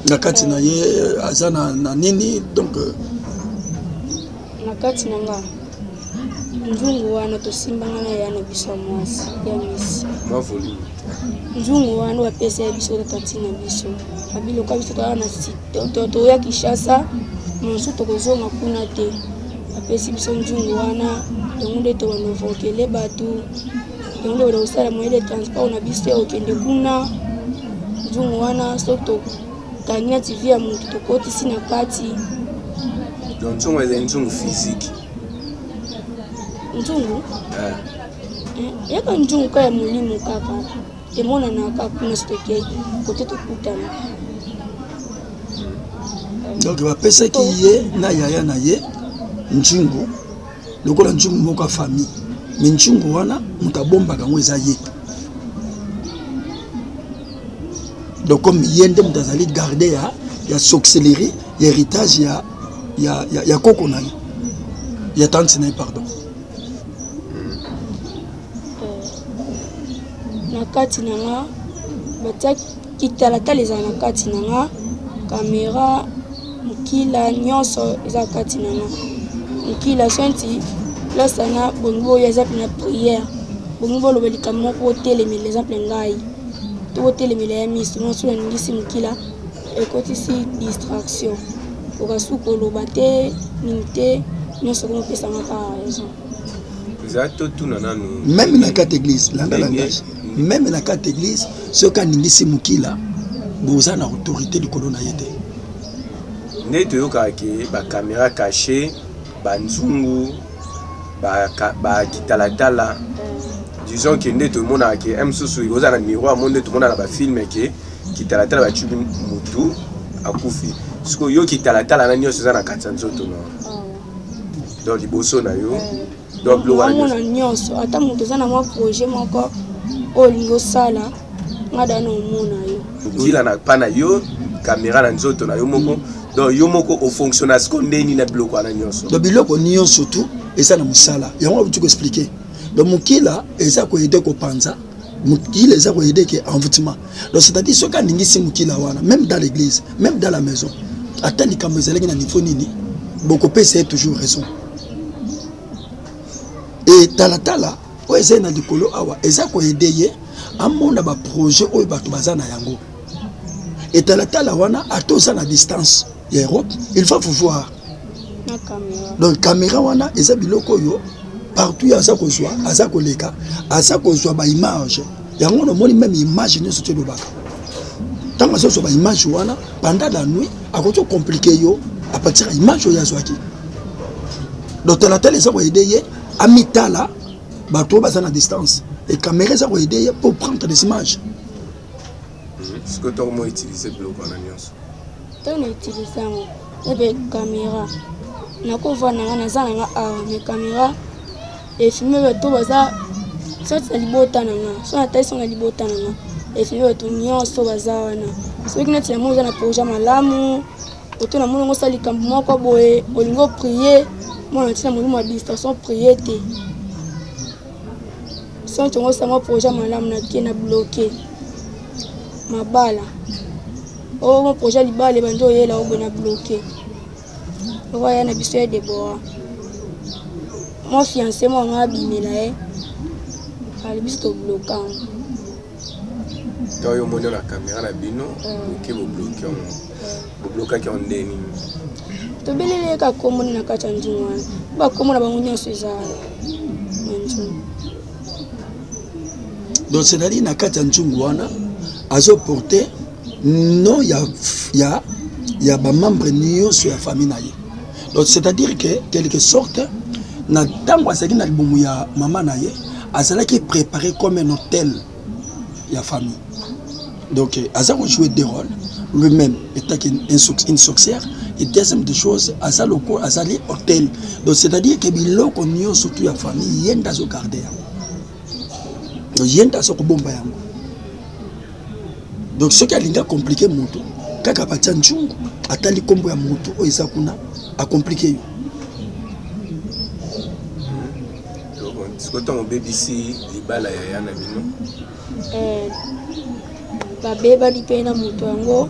Na kati na ye aza na nini? Donc euh, na kati na nga nzungu wana tosimbanga na ya na biso ya mwasi ya misi, nzungu wana bapesa ya biso tata na biso, babiloka biso toya na toya Kinshasa, mosusu tokozonga kuna te. Bapesi biso nzungu wana, yango nde tobanda ovokele bato, yango nde banda kosala moyen de transport na biso ya kokende kuna. Nzungu wana soki tokangi na tv ya motu, tokotisi na kati. Donc nzungu ezali nzungu physique? Nzungu eh. Eh, yaka nzungu ka ya molimo kaka emonanaka kuna, soki tokei kote tokutana. Donc bapesaki ye na yaya na ye nzungu lokola nzungu moko ya famille, mais nzungu wana moto abombaka yango eza ye. Donc comme ye nde moto azali garde ya sorcellerie ya héritage ya koko na ye, ya tante na ye, pardon. Na kati na nga batia kitalatala, ezala na kati na nga kamera, mokila nyonso eza kati na nga, mokila so nti. Place wana bongi boyo eza mpena prière, bongi boloba likambo moko botelemela, exemple ngai to botelemela ya miso ngo, soki naningisi mokila ekotisi distraction, okasu koloba te nini te, nyonso komopesanga kaka raison. Eza totuna nanu. Même na kati église, landa langage, même na kati église, soki aningisi mokila, boza na autorité likolo na ye te. Nde toyokaka ke bacaméra caché, banzungu, bakitalatala, disons ke nde tomonaka ke mosusu oza na miroir mo, nde tomona na bafilm ke kitalatala bacubi mutu akufi. Sikoyo yo kitalatala na nyonso eza na kati ya nzoto na, donc liboso na yo, donc biloko wana nyonso. Omona nyonso, ata moto oza na mwa projet moko oyo olingi osala, nga da na omona yo. Mokila na pa na yo, caméra na nzoto na yo moko, donc yo moko ofonctionne siko ndeni na biloko wana nyonso? Donc biloko nyonso tu eza na mosala yango auti koexpliquer. Donc mokila eza koaider kopanza, mokila eza koaider ke envoûtement. Donc c'est-à-dire soki aningisi mokila wana, même dans l'église, même dans la maison, ata likambo ezalaki na niveau nini, bokopesa ye toujours raison. E talatala oyo ezali na likolo awa eza koaider ye amona baprojet oyo bato baza na yango. Etalatala wana, ata oza na distance ya Europe, il faut vous voir. Na caméra. Donc caméra wana eza biloko oyo partout aza kozwa, aza koleka, aza kozwa baimage yango. Nomoni même image nyonso ti elobaka, ntango azozwa baimage wana pendant la nuit, akoki kocompliquer yo à partir ya image oyo azwaki. Donc talatala eza koaider ye amitala bato oyo baza na distance, et caméra eza koaider ye pour prendre des images. Sikoyo ntango mo utiliser biloko wana nyonso? Ntango na utiliser yango, ebe caméra nakovanda nga, naza na nga awa, mais caméra efilmer bato baza soki na libota na nga, so natalisi na libota na nga, efilmer bato nyonso baza wana. Soki neti yango oza na projet malamu, oto namoni yango, osala likambo moko boye, olingi oprier, mona ntina molimo ya distraction, prier te. Soki tongo osanga projet malamu, nake na bloquer mabala oyo mo projet libala ebandi oyela oyo boye, na bloquer. Oyo ya na biso ya Debora, mo fiancé mo anga abimela ye, ali biso tobloquer yango. Ntango yo omoni na caméra na bino, oke bobloquer yango, boblokaki yango nde nini? Tobeleli ye kaka komoni na kati ya nzungu wana, bakombo na bango nyonso eza na nzungu. Donc c'est-à-dire na kati ya nzungu wana azoporter nom ya bamembre nyonso ya famille na ye. Donc c'est-à-dire que quelque sorte, na ntango azalaki na libumu ya mama na ye, azalaki préparé comme un autel ya famille. Donc aza kojouer deux rôles, lui-même étant une sorcière, et deuxième des choses, aza loko azali autel. Donc c'est-à-dire que biloko nyonso tu ya famille, ye nde azogarder yango. Donc ye nde aza kobomba yango. Donc soki alingi acompliquer moto, kaka batia nzungu, atali nkombo ya moto oyo eza kuna, acompliquer yo. Sikoyo ntango obebisi libala ya ya na bino? Babebani mpe na moto yango,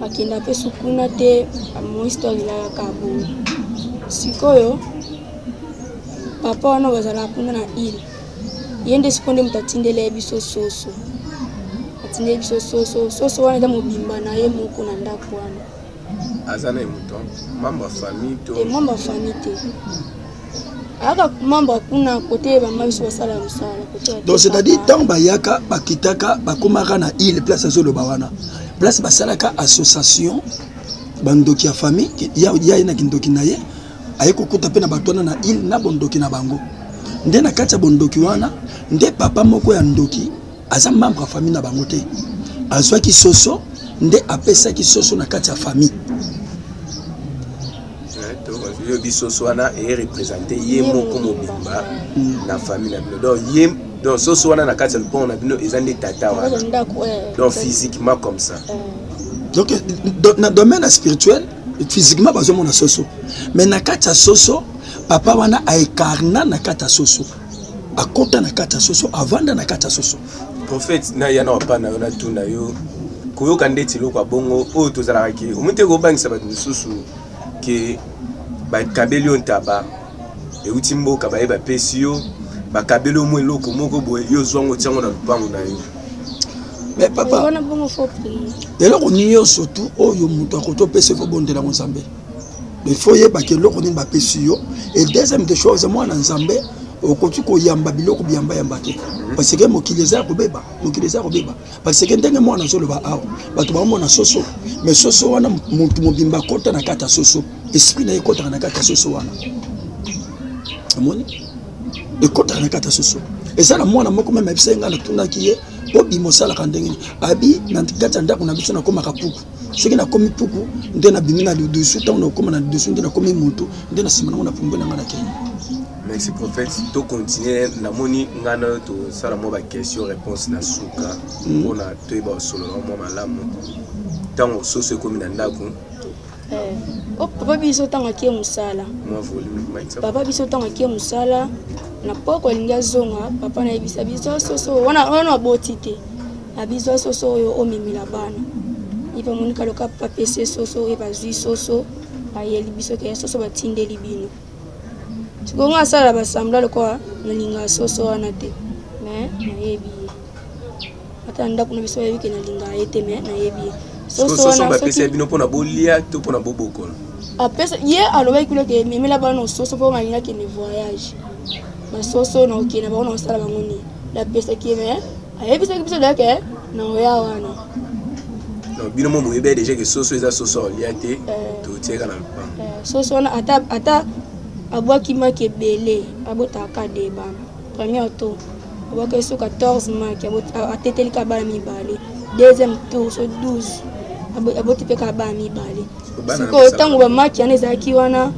bakenda mpe sukuna te, mo histoire elalaka bongo. Sikoyo papa wana bazalaka kuna na ile, ye nde sikoyo nde moto atindela ye biso soso, atindeli biso soso. Soso wana eza mobimba na ye moko na ndako wana. Aza na ye moto membre ya famille to? Te, membre ya famille te, ayaka membre kuna kote bama biso basala mosala kote ya Donc c'est-à-dire papa. ntango bayaka, bakitaka, bakomaka na ile, place azoloba wana, place basalaka association bandoki ya famille ya ye na kindoki na ye, aye kokuta mpe na bato wana na ile na bondoki na bango. Nde na kati ya bondoki wana nde papa moko ya ndoki aza membre ya famille na bango te, azwaki soso, nde apesaki soso na kati ya famille. Yobi soso wana ereprésenter ye moko mobimba na famille na bino. Donc ye, donc soso wana na kati ya lopango na bino eza nde tata wana? Ndako. Donc physiquement comme ça? Donc na domaine ya spirituel, physiquement bazomona soso, mais na kati ya soso, papa wana aincarner na kati ya soso, akota na kati ya soso, avanda na kati ya soso. Prophète, na ya na wapa na yo, natuna yo, koyoka ndeti eloko ya bongo oyo tozalaka ke omoi te kobangisa bato mosusu ke bakabeli yo ntaba. Euti mboka baye bapesi yo, bakabeli yo mwa eloko moko boye, yo ozwa yango otia yango na lupango na yo. Mais papa, wana bongo faut prier. Eloko nyonso tu oyo moto akoki opesa, efo bondela yango Nzambe. Il faut oyebaka eloko nini bapesi yo. Et deuxième des choses, mwana Nzambe okoki koyamba biloko biyambayamba te, parce que mokili eza ya kobeba, mokili eza ya kobeba. Parce que ndenge mwana azoloba awa, bato baomona soso, mais soso wana motu mobimba akota na kati ya soso, esprit na ye ekotaka na kati ya soso wana, omoni, ekotaka na kati ya soso. Eza na mwana moko meme ayebisa ye, ngai natunaki ye: "Obima osalaka ndenge nini?" Abi: "Na kati ya ndako na biso nakomaka puku. Soki nakomi puku nde nabimi na lidusu. Ntango nakokoma na lidusu nde nakomi motu, nde na nsima nango napumbwe na ngai, nakei." Merci prophète. Tocontinue. Namoni ngai na yo tosala mwa baquestion réponse na suka mpona toyeba kosolola mwa malamu. Ntango soso ekomi na ndako? Oh, papa biso ntango akie mosala, mwa volume mic. Papa biso ntango akie mosala na poko, alingi azonga, papa nayebisa biso soso wana wana aboti te. Abizwa soso oyo omemela bana. Ye mpe amonika loka papa apesi soso oyo, bazwi soso, ayeli biso ke soso batindeli bino. Sikoyo nga asala basambla lokola nalingaka soso wana te, mais nayebi ye. Ata na ndako na biso bayebi ke nalingaka ye te, mais nayebi ye. Soso bapesa bino mpona bolia to mpona bobokola? Apesa ye, alobaki kuna ke memela bana soso mpo nalingi akende voyage. Basoso na okende bango na kosala bango nini? Napesaki ye, mais ayebisaki biso dake na oya wana. Donc bino mo boyebi déjà ke soso eza soso olia te, totieka na lupango. Soso wana, ata abwaki maki ebele, abotaka de bana. Premier tour abwaki so 14 maki, ateteli ka bana mibale. Deuxième tour so 12, aboti mpe kaka bana mibale. Sikoyo ntango bamaki wana ezalaki wana,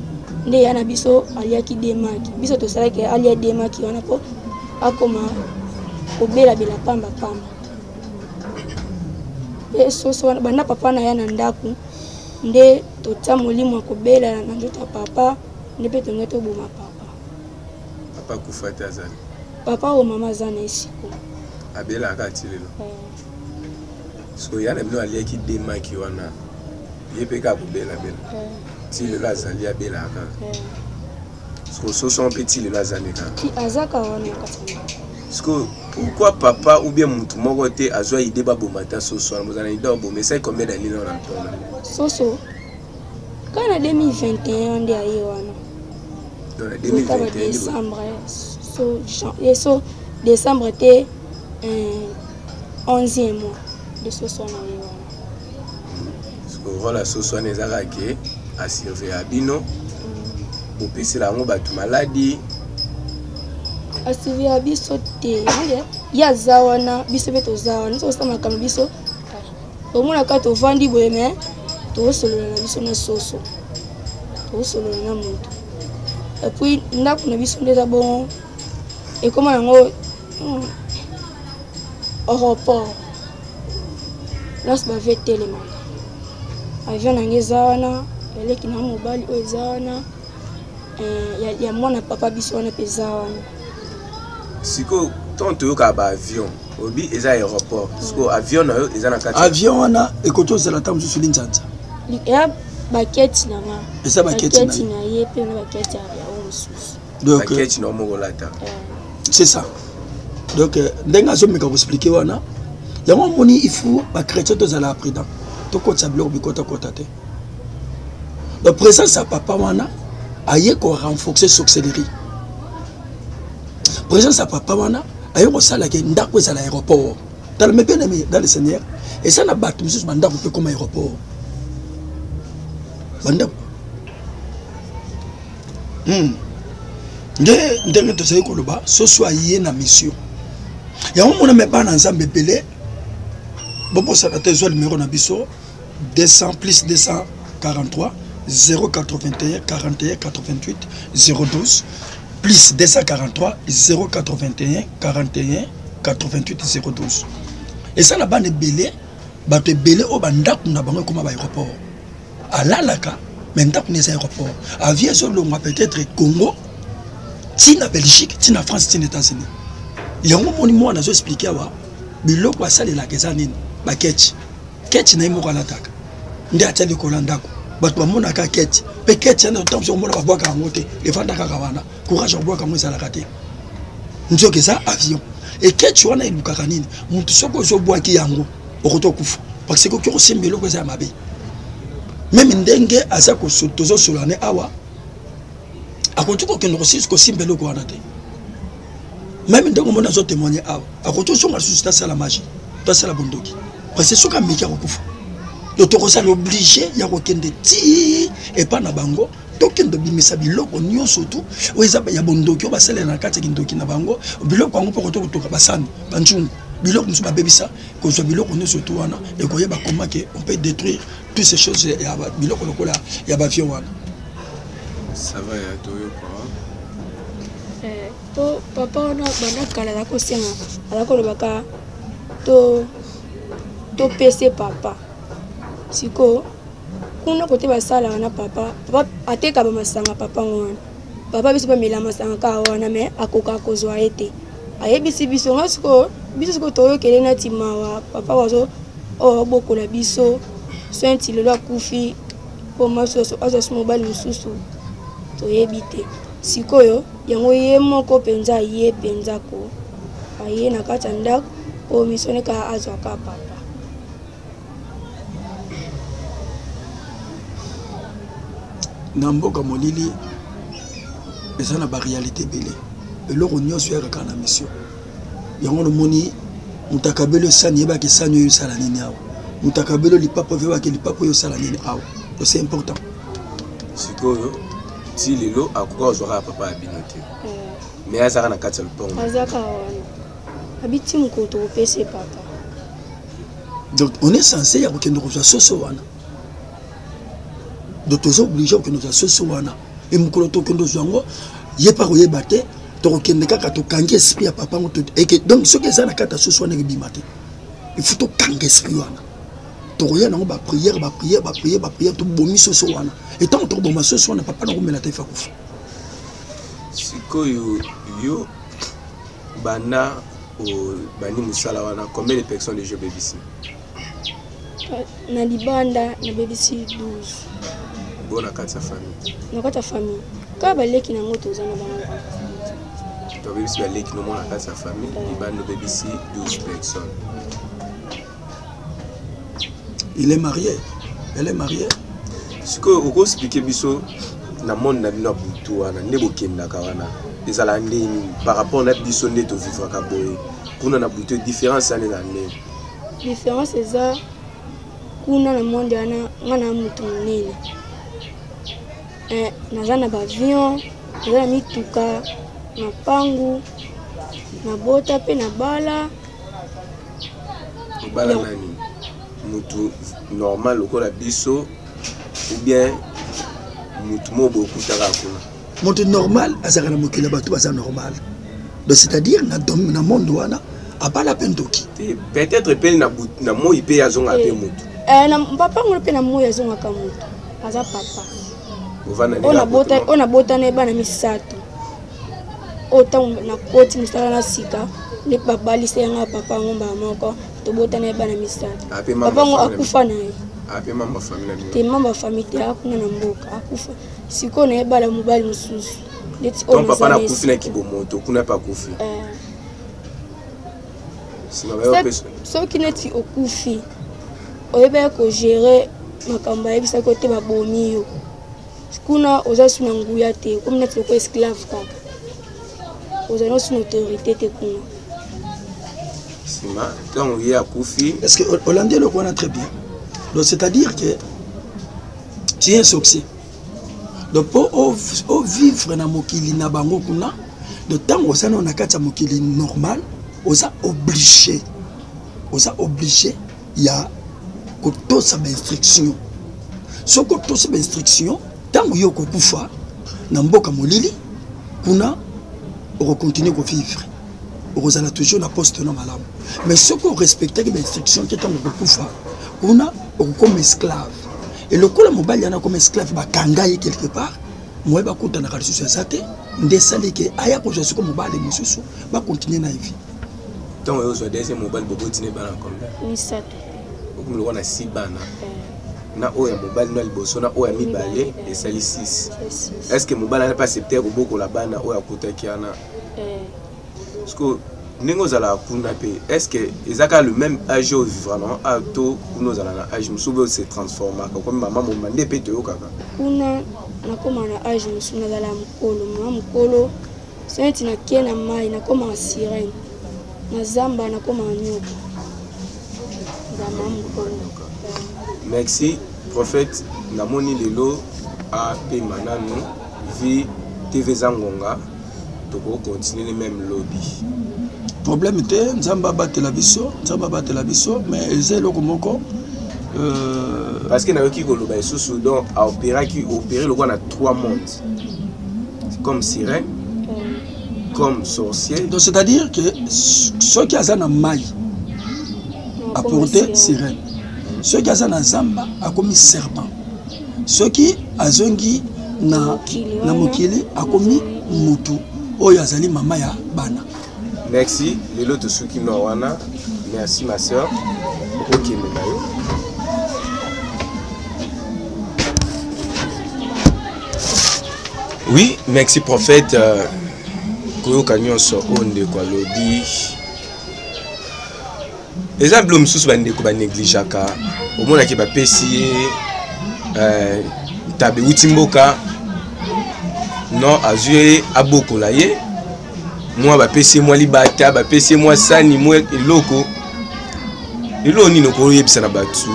nde ya na biso aliaki de maki. Biso tosalaki alia de maki wana mpo akoma kobelabela pamba pamba. Mpe soso wana, banda papa na ya na ndako, nde totia molimo ya kobela na nzoto ya papa, nde mpe tongai toboma papa. Papa akufa te, azali? Papa oyo mama aza na esiko. Abelaka ti lelo? So ya na bino aliaki de maki wana, ye mpe kaka kobelabela ti lelo, azali abelaka kaka. Siko soso mpe ti lelo azali kaka? Azaka wana na kati ya ndako. Siko pourquoi papa ou bien mutu moko te azwa idée baboma ta soso wana? Bozala na idée baboma esali combien d'année na wana mpona? Soso kaka na 2021 nde aye wana. Donc na Kota ba 2021? Décembre, so so décembre te, 11e mois de soso wana ye wana. Siko role ya soso wana eza kaka ke asurveilla bino, bopesela yango bato maladi? Asurveilla biso te. Ye aza wana, biso mpe toza wana. Biso kosala makambo, biso omonaka tovandi boye, mais tozosolola na biso na soso, tozosolola na moto. Et puis ndako na biso nde eza bongo, ekóma yango aéroport, place bave etelemaka. Avion nange eza wana, eleki na mobali oyo eza wana, ya mwana papa biso wana mpe eza wana. Sikoyo ntango toyokaka baavion, obi eza aéroport, sikoyo avion na yo eza na kati? Avion wana ekoki ozala ntango mosusu linzanza. Eya baketi na nga. Eza baketi na ye. Na ye mpe na baketi ya oyo mosusu. Donc baketi na yo moko olata. C'est ça. Donc ndenge azomeka koexpliquer wana, yango omoni, il faut bachrétien tozala prudent, tokotisa biloko bikotakota te. Donc présence ya papa wana aye korenforcer sorcellerie. Présence ya papa wana aye kosalaka ndako ezala aéroport. Tala, mes bien aimé dans le Seigneur, eza na bato mosusu bandako mpe koma aéroport, bandako. Nde ndenge tozali koloba, soso aye na mission yango. Mona me bana Nzambe ebele, bobosana te, ezwa numero na biso: 200 plus 243 081 41 88 012, plus 243 081 41 88 012. Eza na bana ebele, bato ebele oyo bandako na bango ekóma baaéroport. Alalaka, mais ndako na eza aéroport. Avion ezolongwa peut-être Congo ntina Belgique, ntina France, ntina États-Unis. Yango moni mwana azoexpliquer awa, biloko asalelaka eza nini? Baketi keti na ye moko alataka, nde atia likolo ya ndako, bato bamonaka keti. Mpe ketch wana, ntango mosusu omona babwaka yango te, evanda kaka wana. Courage ya kobwaka yango ezalaka te. Nzoka eza avion. Eketch wana elukaka nini? Motu soki ozobwaki yango, okoki okufa, parce que okoki kosimba eloko eza ya mabe. Meme ndenge aza tozosolola ne awa, akoki kokende kosimba eloko wana te. Meme ndenge omoni azotémoigne awa, akoki ozonga lisusu, tasala magie, tasala bondoki, parce que soki ameki, akokufa. Donc tokozala obligé ya kokende ti epa na bango, tokende obimisa biloko nyonso tu oyo eza ya bondoki, oyo basalela na kati ya kindoki na bango. Biloko yango mpo koto kotoka basani, banzungu, biloko mosusu babebisa. Kozwa biloko nyonso tu wana, ekoyeba comment que on peut détruire toutes ces choses ya biloko lokola ya baavion wana. Ça va, ya toyoka. Po papa wana, banda kala aza kosenga, aza kolobaka to topese papa. Sikoyo kuna kote basalaka na papa, papa ateka bamasanga. Papa ngo wana, papa biso bamela masanga kaka wana, mais akokaka kozwa ye te. Ayebisi biso nga sikoyo, biso sikoyo toyokele nati mawa. Papa wazo oyo abokola biso soin ti lelo akufi, mpo mwasi azwa su mobali mosusu, toyebi te. Sikoyo yango ye moko mpenza, ye mpenza ko aye na kati ya ndako oyo misone kaka azwaka papa. Na mboka molili eza na baréalité ebele. Eloko nyonso eyaka kaka na mission yango. Nomoni moto akabeli osani, yebaki esani oyo osala nini awa. Moto akabeli lipapa, oyebaki lipapa oyo osala nini awa. Donc c'est important. Sikoyo ti lelo akoka kozwa kaka papa ya bino te, mais azaka na kati ya lopango? Azaka wana, abiti mokolo tokopesa ye papa. Donc on est censé ya kokende kozwa soso wana. Donc toza obligé kokende kozwa soso wana. E mokolo tokende kozwa yango, ye mpe akoyeba te. Tokokende kaka, tokangi esprit ya papa yango eke. Donc soki eza na kati ya soso wana, ekebima te. Il faut tokanga esprit wana. Tokoya nango baprière, baprière, baprière, baprière, tobomi soso wana. Etango tokoboma soso wana, papa nakomela te, efa kufa. Sikoyo yo, banda obandi mosala wana, combien de personnes déjà obebisi? Na libanda nabebisi 12. Bo na kati ya famille? Na kati ya famille, kaka baleki nango toza na bango. Tobebisi baleki no mwana kati ya famille. Libanda obebisi 12 personnes. Il est marié, elle est mariée? Sikoyo okoexpliquer biso, na monde na bino ya butu wana, nde bokendaka wana, ezala nde nini par rapport na biso nde tovivraka boye? Kuna na butu, différence wana ezala ndenge? Différence eza, kuna na monde wana, nga na motu monene. Naza na baavion, naza na mituka, mapangu, nabota mpe na bala. Obala nani? Mutu normal lokola biso ou bien mutu moko boye okutaka kuna? Moto normal azalaka na mokili ya bato baza normal. Donc c'est-à-dire na monde wana, abala mpe ndoki. Te, peut-être mpe na moi mpe azongaka mpe mutu. Na papa ngo mpe na moi azongaka motu, aza papa. Ovanda oyo nabota, oyo nabotana ye bana misato. Oyo ntango nakoti mosala na sika nde babalisa yanga papa yango mbala moko, tobotana ye bana misato. Ah, pe mama papa yango famille na akufa na ye. Ape mama famille na bino? Te, mama famille te, akuna na mboka, akufa. Sikoyo nayebala mobali mosusu neti oyo Donc papa naza nakufi na kibomoto kuna mpe akufi? Nsima bayopesa? Soki neti okufi, oyebaki kogérer makambo, ayebisaki yo te, babomi yo kuna, oza su na nguya te, okomi neti lokola esclave kaka, ozali su na autorité te kuna. Nsima ntango ye akufi? Est-ce que olandi eloko wana très bien? Donc c'est-à-dire que tu es un sorcier. Donc mpo ovivre na mokili na bango kuna, donc ntango oza nao na kati ya mokili normal, oza obligé ya kotosa bainstruction. Soki otosa bainstruction, ntango yo okokufa na mboka molili kuna, okocontinue kovivre, okozala toujours na poste na malamu. Mais soki orespectaki bainstruction te, ntango okokufa kuna, okokoma esclave. E lokola mobali wana akoma esclave, bakanga ye quelque part, moye bakutanaka lisusu eza te. Nde esali ke aya kozwa siko mobali mosusu, bakontinue na vie. Ntango oyo ozwa deuxième mobali, boboti ne bana combien? Misato. Okomi lokola na si bana. Na oyo ya mobali na liboso na oyo ya mibale esali 6. Est ce que mobali ana mpe accepte kobokola bana oyo akutaki wana? Eh. Parce que ndenge ozalaka kuna mpe, est ce que eza kaka le même âge oyo vivra nango a to kuna ozala na âge mosusu oyo se transformaka okomi mama moma nde mpe toyokaka? Kuna nakoma na âge mosusu, nazala mokolo, mama mokolo. So neti nake na mai, nakomaka sirene, na zamba nakomaka nyoka, nzamba mokolo. Merci prophète. Namoni lelo apema nanu vi tv eza ngonga, tokokontinue même lobi. Problème te, Nzambe abatela biso, Nzambe abatela biso. Mais eza eloko moko parce que nayoki koloba lisusu, donc aopéraki, opéré lokola na trois mondes, comme sirène, comme sorcier. Donc c'est à dire que soki aza na mai, aporte sirène, soki aza na zamba, akomi serpent, soki azongi na mokili, akomi mutu oyo azali mama ya bana. Merci. Lelo tosuki no wana. Merci ma sœur, okokende na yo. Oui, merci prophète. Koyoka nyonso oyo ndeko alobi, eza bilo mosusu bandeko banegligeaka. Omonaki bapesi ye tabe euti mboka, non, azwi ye, abokola ye mwa, bapesi ye mwa libata, bapesi ye mwa sani, mwa eloko. Eloko nini okoyebisa na bato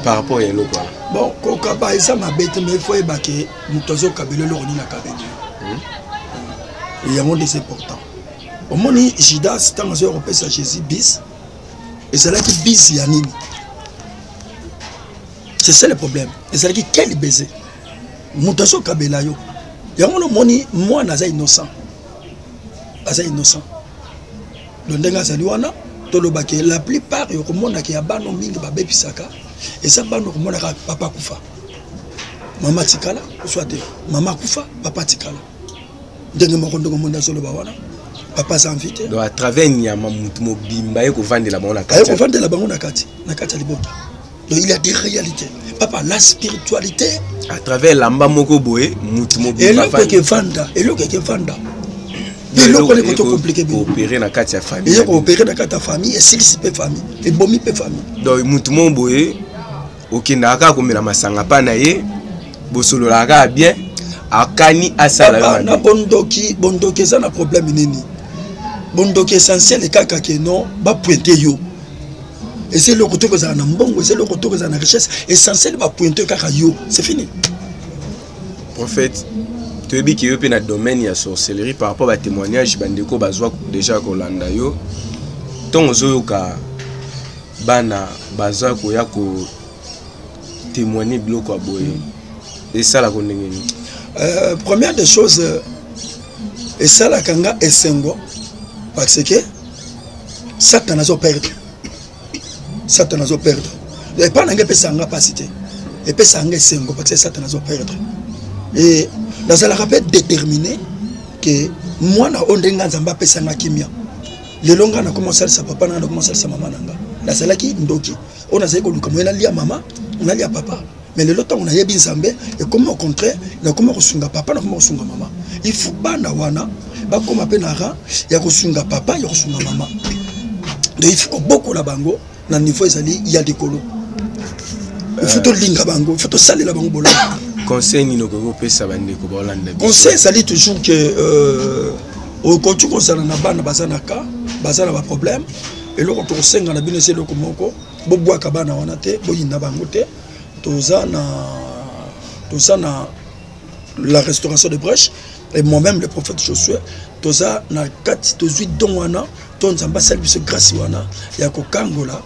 par rapport ya eloko wana? Bon, kokaba eza mabe te, mais il faut oyeba ke moto azokabela eloko nini akabeli yo. Yango nde c'est important. Omoni Judas, ntango azoya kopesa Jésus bise, ezalaki bise ya nini? C'est ça le problème. Ezalaki quel baiser moto azokabela yo? Yango nomoni mwana aza innocent, aza innocent. Donc ndenge azali wana, tolobaki la plupart okomonaka ya bana mingi babebisaka eza bana okomonaka papa akufa, mama tikala, soit mama akufa, papa tikala. Ndenge moko ndenge omoni azoloba wana, papa aza envie te. Donc à travers nyama, motu mobimba ye kovandela bango na kati, aye kovandela bango na kati ya libota. Donc il y a des réalités, papa, la spiritualité. À travers lamba moko boye, mutu mobimba. Eloko ekevanda, eloko ekevanda, eloko wana ekoki compliqué. Koopérer na kati ya famille. Eye koopérer na kati ya famille, esilisi mpe famille, ebomi mpe famille. Donc mutu moko boye okendaka kaka komela masanga mpa na ye, bosololaka kaka bien, akani asala yo. Na bondoki, bondoki eza na problème nini? Bondoki essentiel kaka ke non, bapointe yo, eza eloko te kozala na mbongo, eza eloko te kozala na richesse. Essentiel bapointe kaka yo, c'est fini. Prophète, toyebi ke yo mpe na domaine ya sorcellerie, par rapport batémoignage bandeko bazwa déjà kolanda yo, ntongo ozoyoka bana baza koya kotémoigne biloko ya boye, esalaka ndenge nini? Première des choses, esalaka nga esengo parce que Satan azoperdre, Satan azoperdre. Epai na nga epesaka nga mpasi te, epesaka nga esengo parce que Satan azoperdre. E nazalaka mpe déterminé ke mwana oyo, ndenge nga Nzambe apesanga kimia, lelo nga nakoma kosalisa papa na nga, nakoma kosalisa mama na nga. Nazalaki ndoki oyo nazali koluka moye nalia mama, nalia papa, mais lelo ntango nayebi Nzambe, ekoma au contraire, nakoma kosunga papa, nakoma kosunga mama. Il faut bana wana bakoma mpe na rang ya kosunga papa, ya kosunga mama. Donc il faut kobokola bango na niveau ezali ya likolo. Il faut tolinga bango, il faut tosalela bango bolamu. Conseil nini okoki kopesa bandeko baolanda? Conseil ezali toujours ke okoki kozala na bana baza na ka baza na baproblème. Eloko tokosenga na bino eza eloko moko: bobwaka bana wana te, boyinda bango te. Toza na la restauration de brèche et moi-même le prophète Josué, toza na kati, tozwi don wana to Nzambe asali biso grâce wana ya kokangola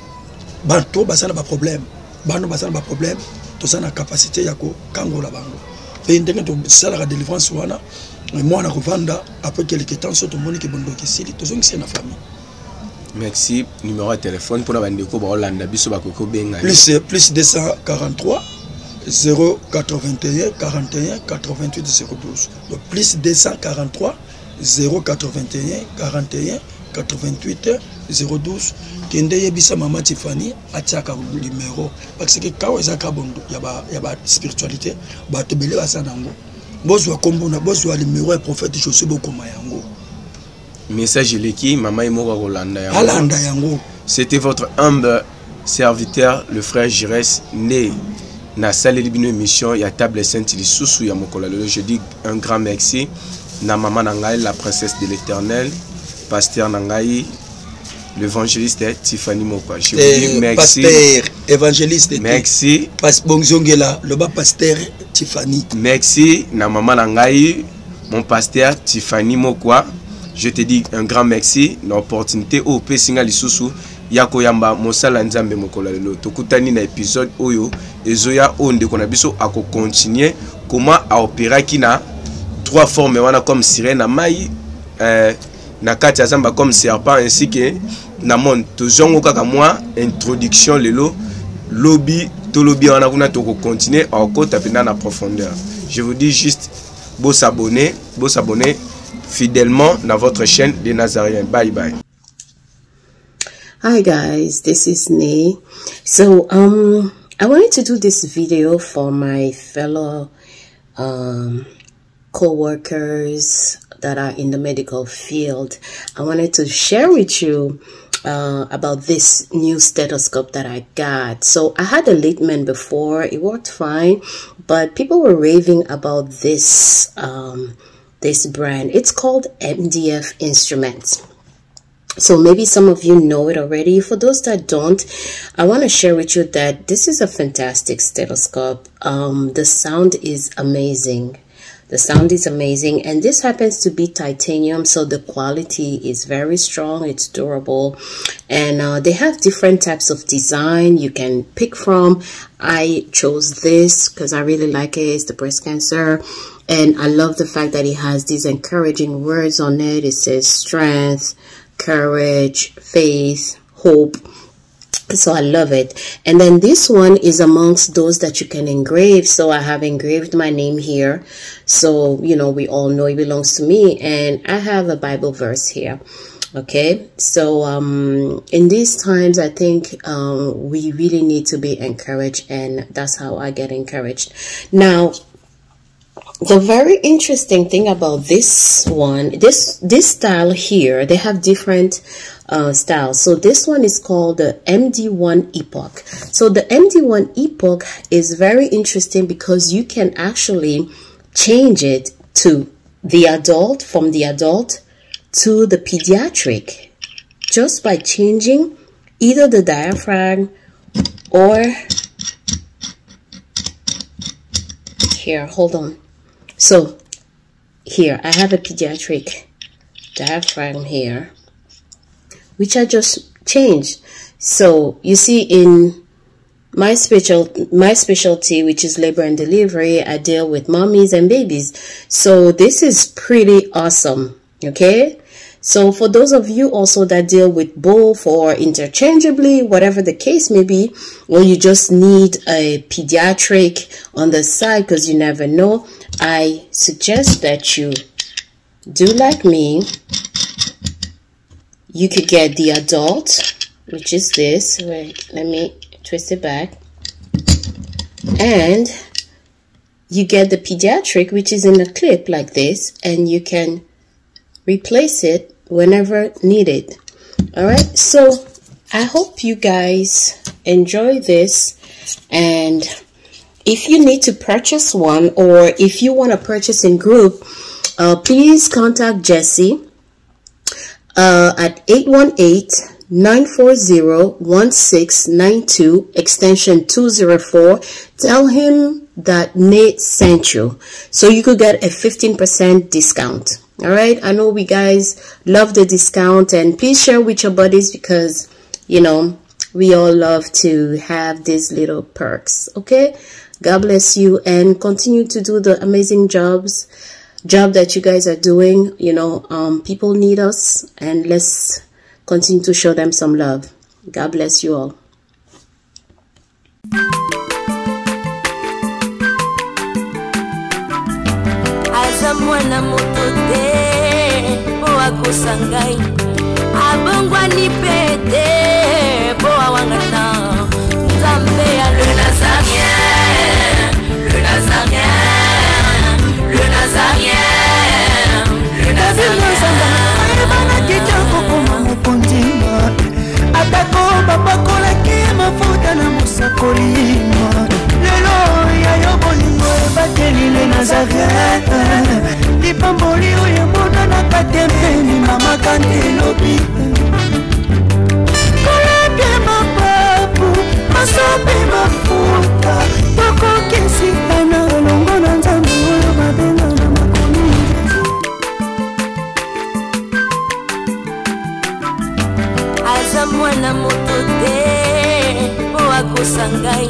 bato baza na baproblème. Bana baza na baproblème, toza na capacité ya kokangola bango. Mpe ndenge tosalaka délivrance wana, mwana kovanda, après quelque temps so tomoni ke bondoki esili, tozongisi ye na famille. Merci. Numéro ya téléphone mpona bandeko baolanda biso, bakoki kobenga? Plus 243 081 41 88 012. Donc plus 243 081 41. 88 012. Kende yebisa mama Tiffany atiaka numero, parce que kawa eza ka bondo ya ba spiritualité, bato ebele baza nango. Bozwa kombo na, bozwa numero ya prophète Josué, bokoma yango. Message eleki, mama ye moko akolanda yango. Alanda yango. C'était votre humble serviteur, le frère Giresse, né nasaleli bino émission ya Table Sainte lisusu ya mokolo ya lelo. Je dis un grand merci na mama na ngai, la princesse de l'Éternel, pasteur na ngai, l'évangéliste Tiffany Mokwa. Je vous dis merci. Pasteur évangéliste te. Merci. Bonzongela loba pasteur Tiffany. Merci na mama na ngai, mon pasteur Tiffany Mokwa. Je te dis un grand merci na opportunité oyo opesi nga lisusu ya koyamba mosala Nzambe mokolo ya lelo. Tokutani na épisode oyo ezoya, oyo ndeko na biso akocontinue comment aopéraki na trois formes wana, comme sirène na mai, na kati ya zamba comme serpent, ainsi que na monde. Tozongo kaka mwa introduction lelo, lobi tolobi wana kuna tokocontinue akota mpenza na profondeur. Je vous dis juste bosabonner, bosabonner fidèlement dans votre chaîne des Nazaréens. Bye bye. Hi guys, this is Nay. So I wanted to do this video for my fellow co-workers that are in the medical field. I wanted to share with you about this new stethoscope that I got. So I had a Littmann before, it worked fine, but people were raving about this brand. It's called MDF Instruments. So maybe some of you know it already. For those that don't, I want to share with you that this is a fantastic stethoscope. The sound is amazing. The sound is amazing, and this happens to be titanium, so the quality is very strong, it's durable, and they have different types of design you can pick from. I chose this because I really like it. It's the breast cancer, and I love the fact that it has these encouraging words on it. It says strength, courage, faith, hope. So I love it. And then this one is amongst those that you can engrave. So I have engraved my name here. So, you know, we all know it belongs to me. And I have a Bible verse here. In these times, I think we really need to be encouraged. And that's how I get encouraged. Now, the very interesting thing about this one, this style here, they have different styles. So this one is called the MD1 Epoch. So the MD1 Epoch is very interesting because you can actually change it to the adult, from the adult to the pediatric, just by changing either the diaphragm or here, hold on. So here I have a pediatric diaphragm here, which I just changed. So you see, in my specialty, which is labor and delivery, I deal with mommies and babies. So this is pretty awesome. Okay, so for those of you also that deal with both or interchangeably, whatever the case may be, or you just need a pediatric on the side because you never know, I suggest that you do like me. You could get the adult, which is this. Wait, let me twist it back. And you get the pediatric, which is in a clip like this, and you can replace it whenever needed. I hope you guys enjoy this, and if you need to purchase one, or if you want to purchase in group, please contact Jesse at 818-940-1692, extension 204. Tell him that Nate sent you, so you could get a 15% discount. All right, I know we guys love the discount, and please share with your buddies because we all love to have these little perks. Okay, God bless you, and continue to do the amazing job that you guys are doing. People need us, and let's continue to show them some love. God bless you all. Aza mwana moto te po akosa ngai, Abongwani mpe te mpo awangana Nzambe ya le Nazarien, le Nazarien, le Nazarien, le Nazarien. Ayebanaki te kokoma mokonzi, atako bapakolaki mafuta na mosakoli. Lelo ya yo bolingo ebateli le Nazaret, lipamboli oyo emonanaka te mpeni mama kante elobi kolapie mapapu masopi mafuta tokokisitana elongo na Nzambe oyo babenga na makomi. Aza mwana moto te mpo akosa ngai,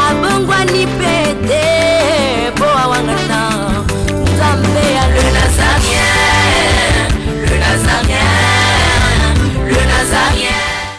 abongwani mpe te mpo awangana Nzambe ya le Nazarien.